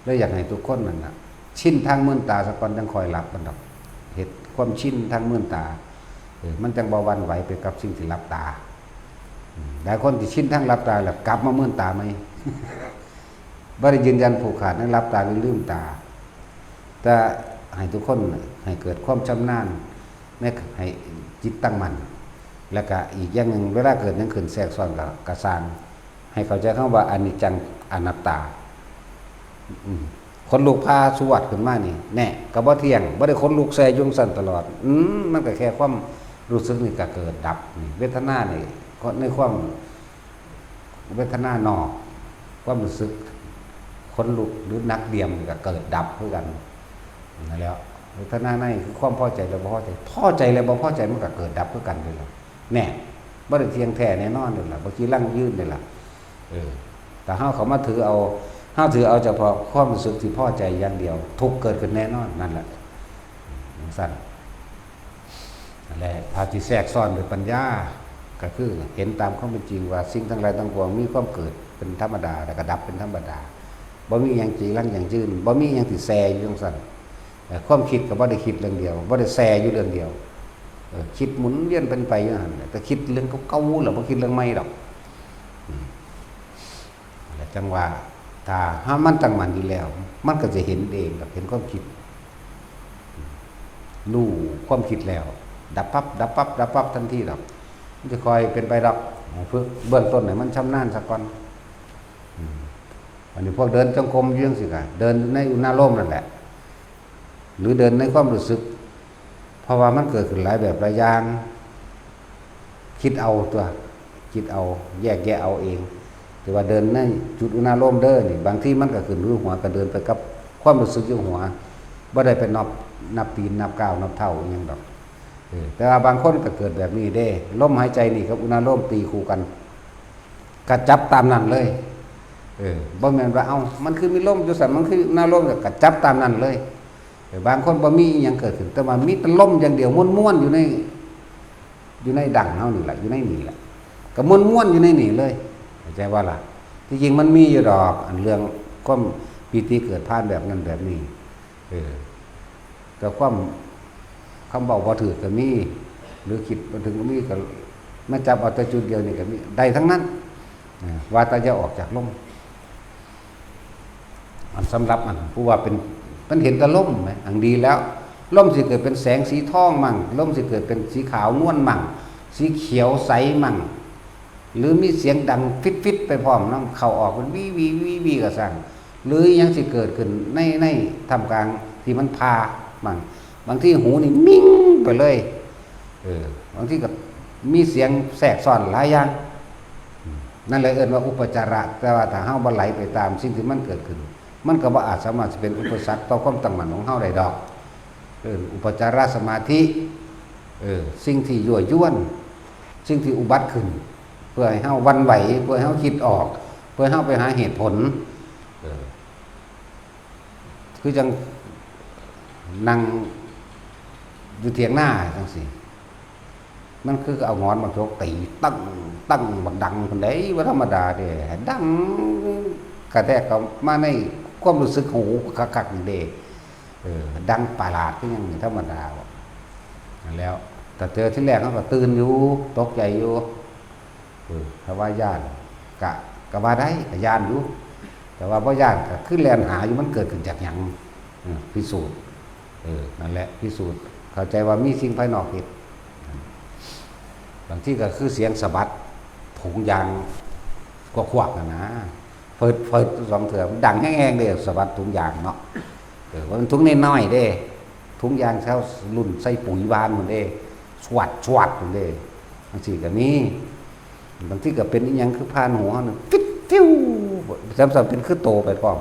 เลยอยากให้ทุกคนนั่นน่ะ ชินทางมื่นตาซะก่อน จั่งค่อยหลับมันดอก เฮ็ดความชินทางมื่นตา เออ มันจั่งบ่หวั่นไหวไปกับสิ่งที่หลับตา อืม หลายคนที่ชินทางหลับตาแล้วกลับมามื่นตาใหม่ บ่ได้ยืนยันผูกขาดในหลับตาหรือลืมตา แต่ให้ทุกคนให้เกิดความชำนาญ ใน ให้จิตตั้งมั่น แล้วก็อีกอย่างหนึ่ง เวลาเกิดหยังขึ้นแทรกซ้อนก็ ก็ซ่าง ให้เข้าใจคำว่าอนิจจังอนัตตา อืม ขนลุกพาสวดขึ้นมานี่ แน่ ก็บ่เที่ยง บ่ได้ขนลุกแซ่อยู่จั่งซั้นตลอด อืม มันก็แค่ความรู้สึกนี่ก็เกิดดับ นี่ เวทนานี่ ในความ เวทนานอก ความรู้สึกขนลุกหรือหนักเดี่ยมนี่ก็เกิดดับคือกัน นั่นแหล้ว เวทนาในคือความพอใจและบ่พอใจ พอใจและบ่พอใจมันก็เกิดดับคือกันเลยล่ะ แน่ บ่ได้เที่ยงแท้แน่นอนเลยล่ะ บ่จีรังยืนเลยล่ะ เออ แต่เฮาเข้ามาถือเอา เฮาถือเอาเฉพาะความรู้สึกที่พอใจอย่างเดียว ทุกข์เกิดขึ้นแน่นอน นั่นแหละ จั่งซั้น นั่นแหละ ถ้าที่แทรกซ้อนด้วยปัญญา ก็คือเห็นตามความเป็นจริงว่าสิ่งทั้งหลายทั้งปวงมีความเกิดเป็นธรรมดา แล้วก็ดับเป็นธรรมดา บ่มีหยังจีรังยั่งยืน บ่มีหยังที่แซ่อยู่จั่งซั้น เอ่อ ความคิดก็บ่ได้คิดเรื่องเดียว บ่ได้แซ่อยู่เรื่องเดียว เอ่อ คิดหมุนเวียนเป็นไปอยู่หั่นแหละ แต่คิดเรื่องเก่าๆ แล้วบ่คิดเรื่องใหม่ดอก อืม แล้วจั่งว่า ถ้าหามันตั้งมั่นอยู่แล้ว มันก็จะเห็นเองดอก เห็นความคิด รู้ความคิดแล้ว ดับปั๊บ ดับปั๊บ ดับปั๊บทันทีดอก มันจะค่อยเป็นไปดอก ฝึกเบื้องต้นให้มันชำนาญซะก่อน อืม อันนี้พวกเดินจงกรมอยู่จั่งซี้ก็ เดินในอุณาโลมนั่นแหละ หรือเดินในความรู้สึก เพราะว่ามันเกิดขึ้นหลายแบบหลายอย่าง คิดเอาตัว คิดเอา แยกแยะเอาเอง แต่ว่าเดินในจุดอุณาโลมเด้อนี่ บางทีมันก็ขึ้นอยู่หัว ก็เดินไปกับความรู้สึกอยู่หัว บ่ได้ไปนับ นับตีน นับก้าว นับเท้าอิหยังดอก เออ แต่ว่าบางคนก็เกิดแบบนี้เด้ ลมหายใจนี่กับอุณาโลมตีคู่กัน ก็จับตามนั้นเลย เออ บ่แม่นว่า เอ้า มันคือมีลมอยู่ซั่น มันคืออุณาโลม ก็จับตามนั้นเลย เออ บางคนบ่มีอิหยังเกิดขึ้น แต่ว่ามีแต่ลมอย่างเดียว ม่วนๆ อยู่ใน อยู่ในดั้งเฮานี่แหละ อยู่ในนี่แหละ ก็ม่วนๆ อยู่ในนี่เลย เข้าใจบ่ล่ะ ที่จริงมันมีอยู่ดอก อันเรื่องความปีติเกิดผ่านแบบนั้นแบบนี้ เออ ก็ความ คำเว้าบ่ถืกก็มี หรือคิดบ่ถึงก็มี ก็มาจับเอาแต่จุดเดียวนี่ก็มี ได้ทั้งนั้น เออ ว่าแต่อย่าออกจากลม อันสำหรับอันผู้ว่าเป็น มันเห็นแต่ลมไหม อันดีแล้ว ลมสิเกิดเป็นแสงสีทองมั่ง ลมสิเกิดเป็นสีขาวนวลมั่ง สีเขียวใสมั่ง หรือมีเสียงดังฟิดๆ ไปพร้อมนำ เข้าออกเป็นวีวีวีวีก็ซ่าง หรือยังสิเกิดขึ้นใน ในท่ามกลางที่มันผ่ามั่ง บางทีหูนี่มิ่งไปเลย เออ บางทีก็มีเสียงแทรกซ้อนหลายอย่าง อืม นั่นแหละเอิ้นว่าอุปจาระ แต่ว่าถ้าเฮาบ่ไหลไปตามสิ่งที่มันเกิดขึ้น มันก็บ่อาจสามารถสิเป็นอุปสรรคต่อความตั้งมั่นของเฮาได้ดอก เอิ้นอุปจารสมาธิ เออ สิ่งที่ยั่วยวน สิ่งที่อุบัติขึ้น เพื่อให้เฮาหวั่นไหว เพื่อให้เฮาคิดออก เพื่อให้เฮาไปหาเหตุผล เออ คือจั่งนั่งอยู่เถียงนาจั่งซี้ มันคือเอาหงอนมาชกตี ตึ้ง ตึ้ง บักดังพุ้นเด้ บ่ธรรมดาเด้ ดังกระแทกเข้ามาในความรู้สึกหูคักๆ นี่เด้ เออ ดังประหลาดคือหยังนี่ธรรมดาบ่ นั่นแหล้ว แต่เจอทีแรกเฮาก็ตื่นอยู่ ตกใจอยู่ เออ ถ้าว่าย้าน กะ กะว่าได้ กะย้านอยู่ แต่ว่าบ่ย้าน กะคือแล่นหาอยู่ มันเกิดขึ้นจากหยัง เออ พิสูจน์ เออ นั่นแหละ พิสูจน์ เข้าใจว่ามีสิ่งภายนอกเฮ็ด บางทีก็คือเสียงสะบัดถุงยางกวักๆ นั่นนะ เปิดเปิดสองเถื่อมันดังแฮงๆเด้ สวัสดถุงยางเนาะ เออ ว่ามันถุงน้อยๆเด้ ถุงยางเช้ารุ่นใส่ปุ๋ยหวานหมดเด้ สวัดสวัดหมดเด้ บางทีก็มี บางทีก็เป็นอีหยังคือผ่านหัวหนึ่งฟิวฟิวซ้ำๆเป็นคือโตไปพร้อม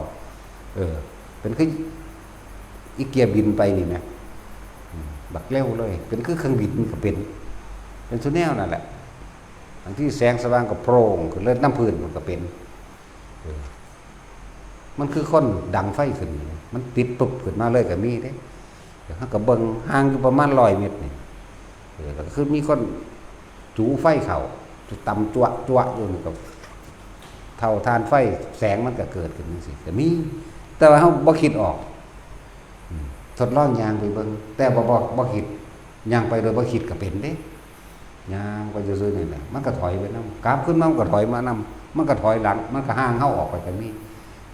เออ เป็นคืออีเกียร์บินไปนี่นะ อืม บักเร็วเลย เป็นคือเครื่องบินก็เป็น เป็นสุแนวนั่นแหละ บางทีแสงสว่างก็โพร่งขึ้นเลย น้ำพื้นมันก็เป็น เออ มันคือคนดังไฟขึ้น มันติดปุ๊บขึ้นมาเลยก็มีเด้ เดี๋ยวเขาก็เบิ่งห่างอยู่ประมาณร้อยเมตรนี่ เออ แล้วก็คือมีคนจูไฟเขา ตำจั่วจั่วอยู่นี่ก็ เท่าถ่านไฟ แสงมันก็เกิดขึ้นจังซี่ก็มี แต่ว่าเขาบ่คิดออก อืม ทดลองย่างไปเบิ่ง แต่บ่ บ่ บ่คิด ย่างไปโดยบ่คิดก็เป็นเด้ ย่างไปซื่อๆนี่แหละ มันก็ถอยไปนำ กลับขึ้นมามันก็ถอยมานำ มันก็ถอยหลัง มันก็ห่างเขาออกไปก็มี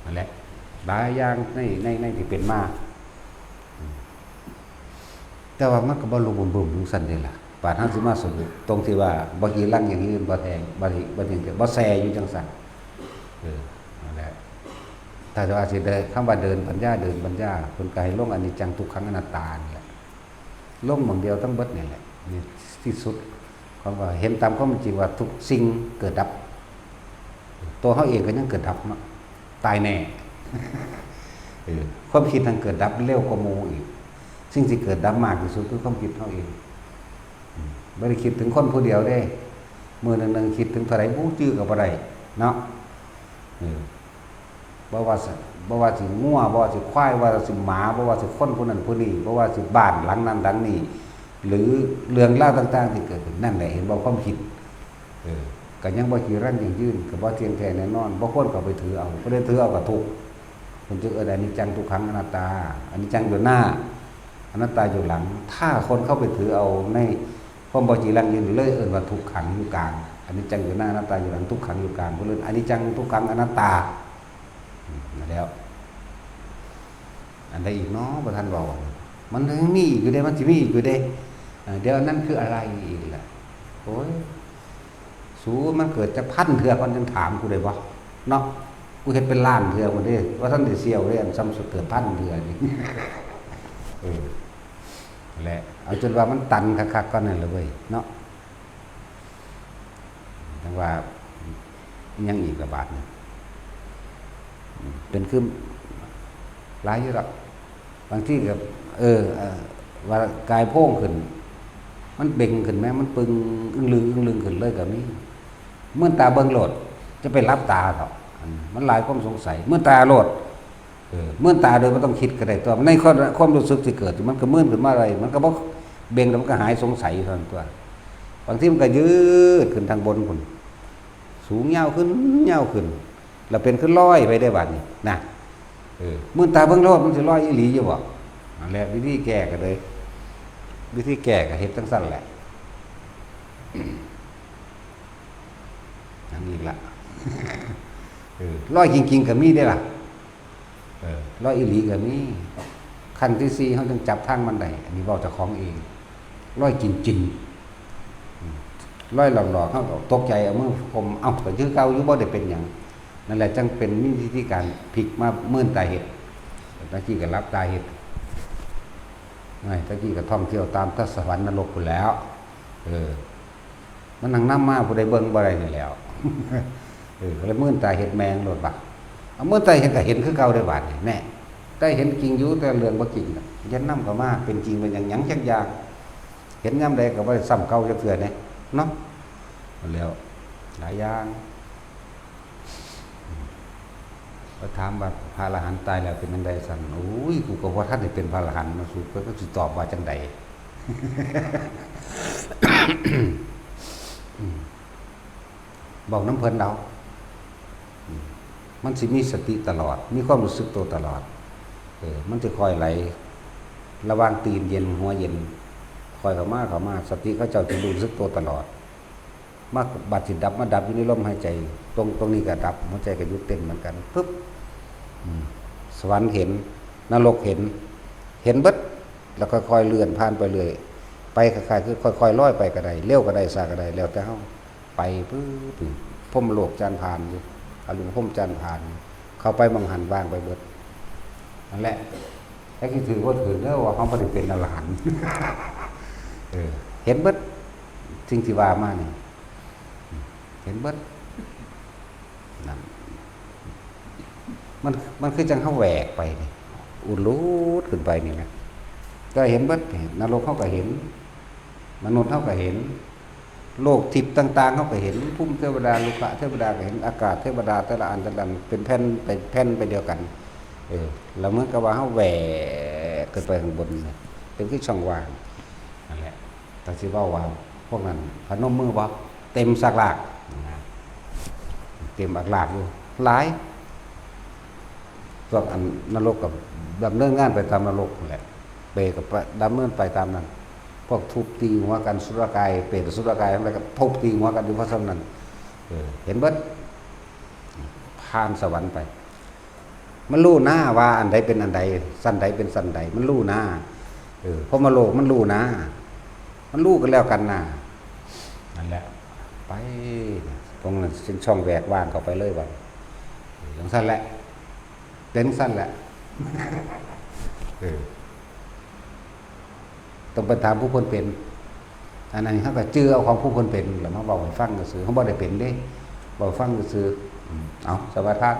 นั่นแหละ หลายอย่างใน ใน ในที่เป็นมา อืม แต่ว่ามันก็บ่ลุกบึ้มๆจังซั่นเด้ล่ะ บาดเฮาสิมาสรุปตรงที่ว่าบ่ฮีรังยั่งยืน บ่แทง บ่ บ่เที่ยง บ่แซ่อยู่จังซั่น เออ นั่นแหละ ถ้าว่าสิเดิน คำว่าเดินปัญญา เดินปัญญา เพิ่นก็ให้ลงอนิจจังทุกขังอนัตตานี่แหละ ลงหม่องเดียวทั้งเบิดนี่แหละ นี่ที่สุด ของว่าเห็นตามความจริงว่าทุกสิ่งเกิดดับ ตัวเฮาเองก็ยังเกิดดับเนาะ ตายแน่ เออ ความคิดทั้งเกิดดับเร็วกว่าหมู่อีก สิ่งที่เกิดดับมากที่สุดคือความคิดเฮาเอง อืม บ่ได้คิดถึงคนผู้เดียวเด้ มื้อหนึ่งๆคิดถึงเท่าใดบ่จื้อก็บ่ได้เนาะ เออ บ่ว่าสิ บ่ว่าสิงัว บ่ว่าสิควาย บ่ว่าสิหมา บ่ว่าสิคนผู้นั้นผู้นี้ บ่ว่าสิบ้านหลังนั้นหลังนี้ หรือเรื่องราวต่างๆที่เกิดขึ้น นั่นแหละ เห็นบ่ ความคิด เออ ก็ยังบ่จีรังยั่งยืน ก็บ่เที่ยงแท้แน่นอน บ่ควรเข้าไปถือเอา ผู้ใดถือเอาก็ทุกข์ เพิ่นจึงเอิ้นอนิจจังทุกขังอนัตตา อนิจจังอยู่หน้า อนัตตาอยู่หลัง ถ้าคนเข้าไปถือเอาในความบ่จีรังยั่งยืน เลยเอิ้นว่าทุกขังอยู่กลาง อนิจจังอยู่หน้า อนัตตาอยู่หลัง ทุกขังอยู่กลาง เพิ่นเอิ้นอนิจจังทุกขังอนัตตา อืม นั่นแล้ว อันใดอีกเนาะ บ่ทันเว้า มันยังมีอีกอยู่เด้ มันสิมีอีกอยู่เด้ เอ่อ เดี๋ยวอันนั้นคืออะไรอีกล่ะ โอ้ย สู มันเกิดจักพันเทื่อก่อนจังถามกูได้บ่ เนาะ กูเฮ็ดเป็นล้านเทื่อพุ้นเด้ ว่าทันได้เสี่ยวเด้ อันซ้ำเกิดพันเทื่อนี่ เออ นั่นแหละ เอาจนว่ามันตันคักๆก่อนนั่นแหละเว้ย เนาะ จังว่ายังอีกละบาดนี่ เป็นคือหลายอยู่ดอก บางทีก็ เออ เอ่อ ว่ากายโพงขึ้น มันเบ่งขึ้นแหม มันปึงอึ้งลึงอึ้งลึงขึ้นเลยก็มี มื่นตาเบิ่งโลด จะไปหลับตาเถาะ อันมันหลายความสงสัย มื่นตาโลด เออ มื่นตาโดยบ่ต้องคิดก็ได้ตัว ในความ ความรู้สึกที่เกิด มันก็มื่นขึ้นมาเลย มันก็บ่เบ่งแล้วมันก็หายสงสัยเท่านั้นตัว บางทีมันก็ยืดขึ้นทางบนพุ้น สูงยาวขึ้น ยาวขึ้น แล้วเป็นคือลอยไปได้บัดนี้นะ เออ มื่นตาเบิ่งโลด มันสิลอยอีหลีอยู่บ่ นั่นแหละ วิธีแก้ก็เลย วิธีแก้ก็เฮ็ดจั่งซั้นแหละ อันนี้ละ เออ ลอยจริงๆก็มีเด้ล่ะ เออ ลอยอีหลีก็มี ขั้นที่สี่ เฮาจั่งจับทางมันได้ อันนี้เว้าเจ้าของเอง ลอยจริงๆ อืม ลอยหลอกๆ เฮาก็ตกใจ เอามือข่ม เอ้า ก็คือเก่าอยู่ บ่ได้เป็นหยัง นั่นแหละจั่งเป็นมีวิธีการพลิกมามื่นตาเฮ็ด ตะกี้ก็หลับตาเฮ็ด ไอ้ ตะกี้ก็ท่องเที่ยวตามสวรรค์นรกพู้นแหล้ว เออ มันนั่งนำมา ผู้ใดเบิ่งบ่ได้นี่แหล้ว เออ ก็เลยมื่นตาเฮ็ดแม่งโลดบัด เอามื่นตาเฮ็ดก็เห็นคือเก่าได้บาดนี่ แน่ แต่เห็นจริงอยู่ แต่เรื่องบ่จริงน่ะ อย่านำเข้ามา เป็นจริงเป็นหยัง หยังจักอย่าง เห็นยามใดก็บ่ได้ซ้ำเก่าจักเทื่อแน่ เนาะ แล้ว หลายอย่าง ก็ถามว่าพระอรหันต์ตายแล้วเป็นจั่งใดซั่น โอ้ย กูก็บ่ทันได้เป็นพระอรหันต์เนาะ สู ก็สิตอบว่าจั่งใด อืม เว้านำเพิ่นเอา อืม มันสิมีสติตลอด มีความรู้สึกตัวตลอด เออ มันสิค่อยไหล ระหว่างตีนเย็นหัวเย็น ค่อยเข้ามา เข้ามา สติเขาเจ้าสิรู้สึกตัวตลอด มาบัดสิดับ มาดับอยู่ในลมหายใจ ตรง ตรงนี้ก็ดับ หัวใจก็หยุดเต้นเหมือนกัน ปึ๊บ อืม สวรรค์เห็น นรกเห็น เห็นเบิด แล้วค่อยๆเลื่อนผ่านไปเรื่อย ไปคล้ายๆคือค่อยๆลอยไปก็ได้ เร็วก็ได้ ช้าก็ได้ แล้วแต่เฮา ไปปึ๊บ พรหมโลกจานผ่านอยู่ อรูปพรหมจรรย์ผ่าน เข้าไปหม่องหั้นว่างไปเบิด นั่นแหละ จักสิถือบ่ถือเด้อว่าเฮาบ่ได้เป็นอรหันต์ เออ เห็นเบิด สิ่งที่ว่ามานี่ เห็นเบิด นั่น มัน มันคือจั่งเฮาแหวกไปนี่ อุลูดขึ้นไปนี่นะ ก็เห็นเบิด นรกเฮาก็เห็น มนุษย์เฮาก็เห็น โลกทิพย์ต่างๆเฮาก็เห็น ภูมิเทวดา โลกะเทวดาก็เห็น อากาศเทวดาแต่ละอันแต่ละอันเป็นแผ่น เป็นแผ่นไปเดียวกัน เออ แล้วเหมือนกับว่าเฮาแหวกขึ้นไปข้างบนนี่ เป็นคือช่องว่าง นั่นแหละ แต่สิเว้าว่าพวกนั้นพนมมือบ่ เต็มซากลากนะ เต็มอักลากอยู่ หลาย พวกอันนรกก็ดำเนินงานไปตามนรกนั่นแหละ เปรตก็ไปดำเนินไปตามนั้น พวกทุบตีหัวกัน สุรกาย เปรตอสุรกายทั้งหลายก็ทุบตีหัวกันอยู่เพราะฉะนั้น เออ เห็นเบิด ผ่านสวรรค์ไป มันรู้นะว่าอันใดเป็นอันใด สันใดเป็นสันใด มันรู้นะ เออ พรหมโลกมันรู้นะ มันรู้กันแล้วกันนะ นั่นแหละ ไป ตรงนั้นเป็นช่องแหวกว่างเข้าไปเลยบัด เออ จั่งซั่นแหละ เป็นจั่งซั่นแหละ เออ ต้องไปถามผู้เพิ่นเป็น อันนั้นเฮาก็จื่อเอาของผู้เพิ่นเป็นแล้วมาเว้าให้ฟังซื่อๆ เฮาบ่ได้เป็นเด้ เว้าให้ฟังซื่อๆ อืม เอา สมาทาน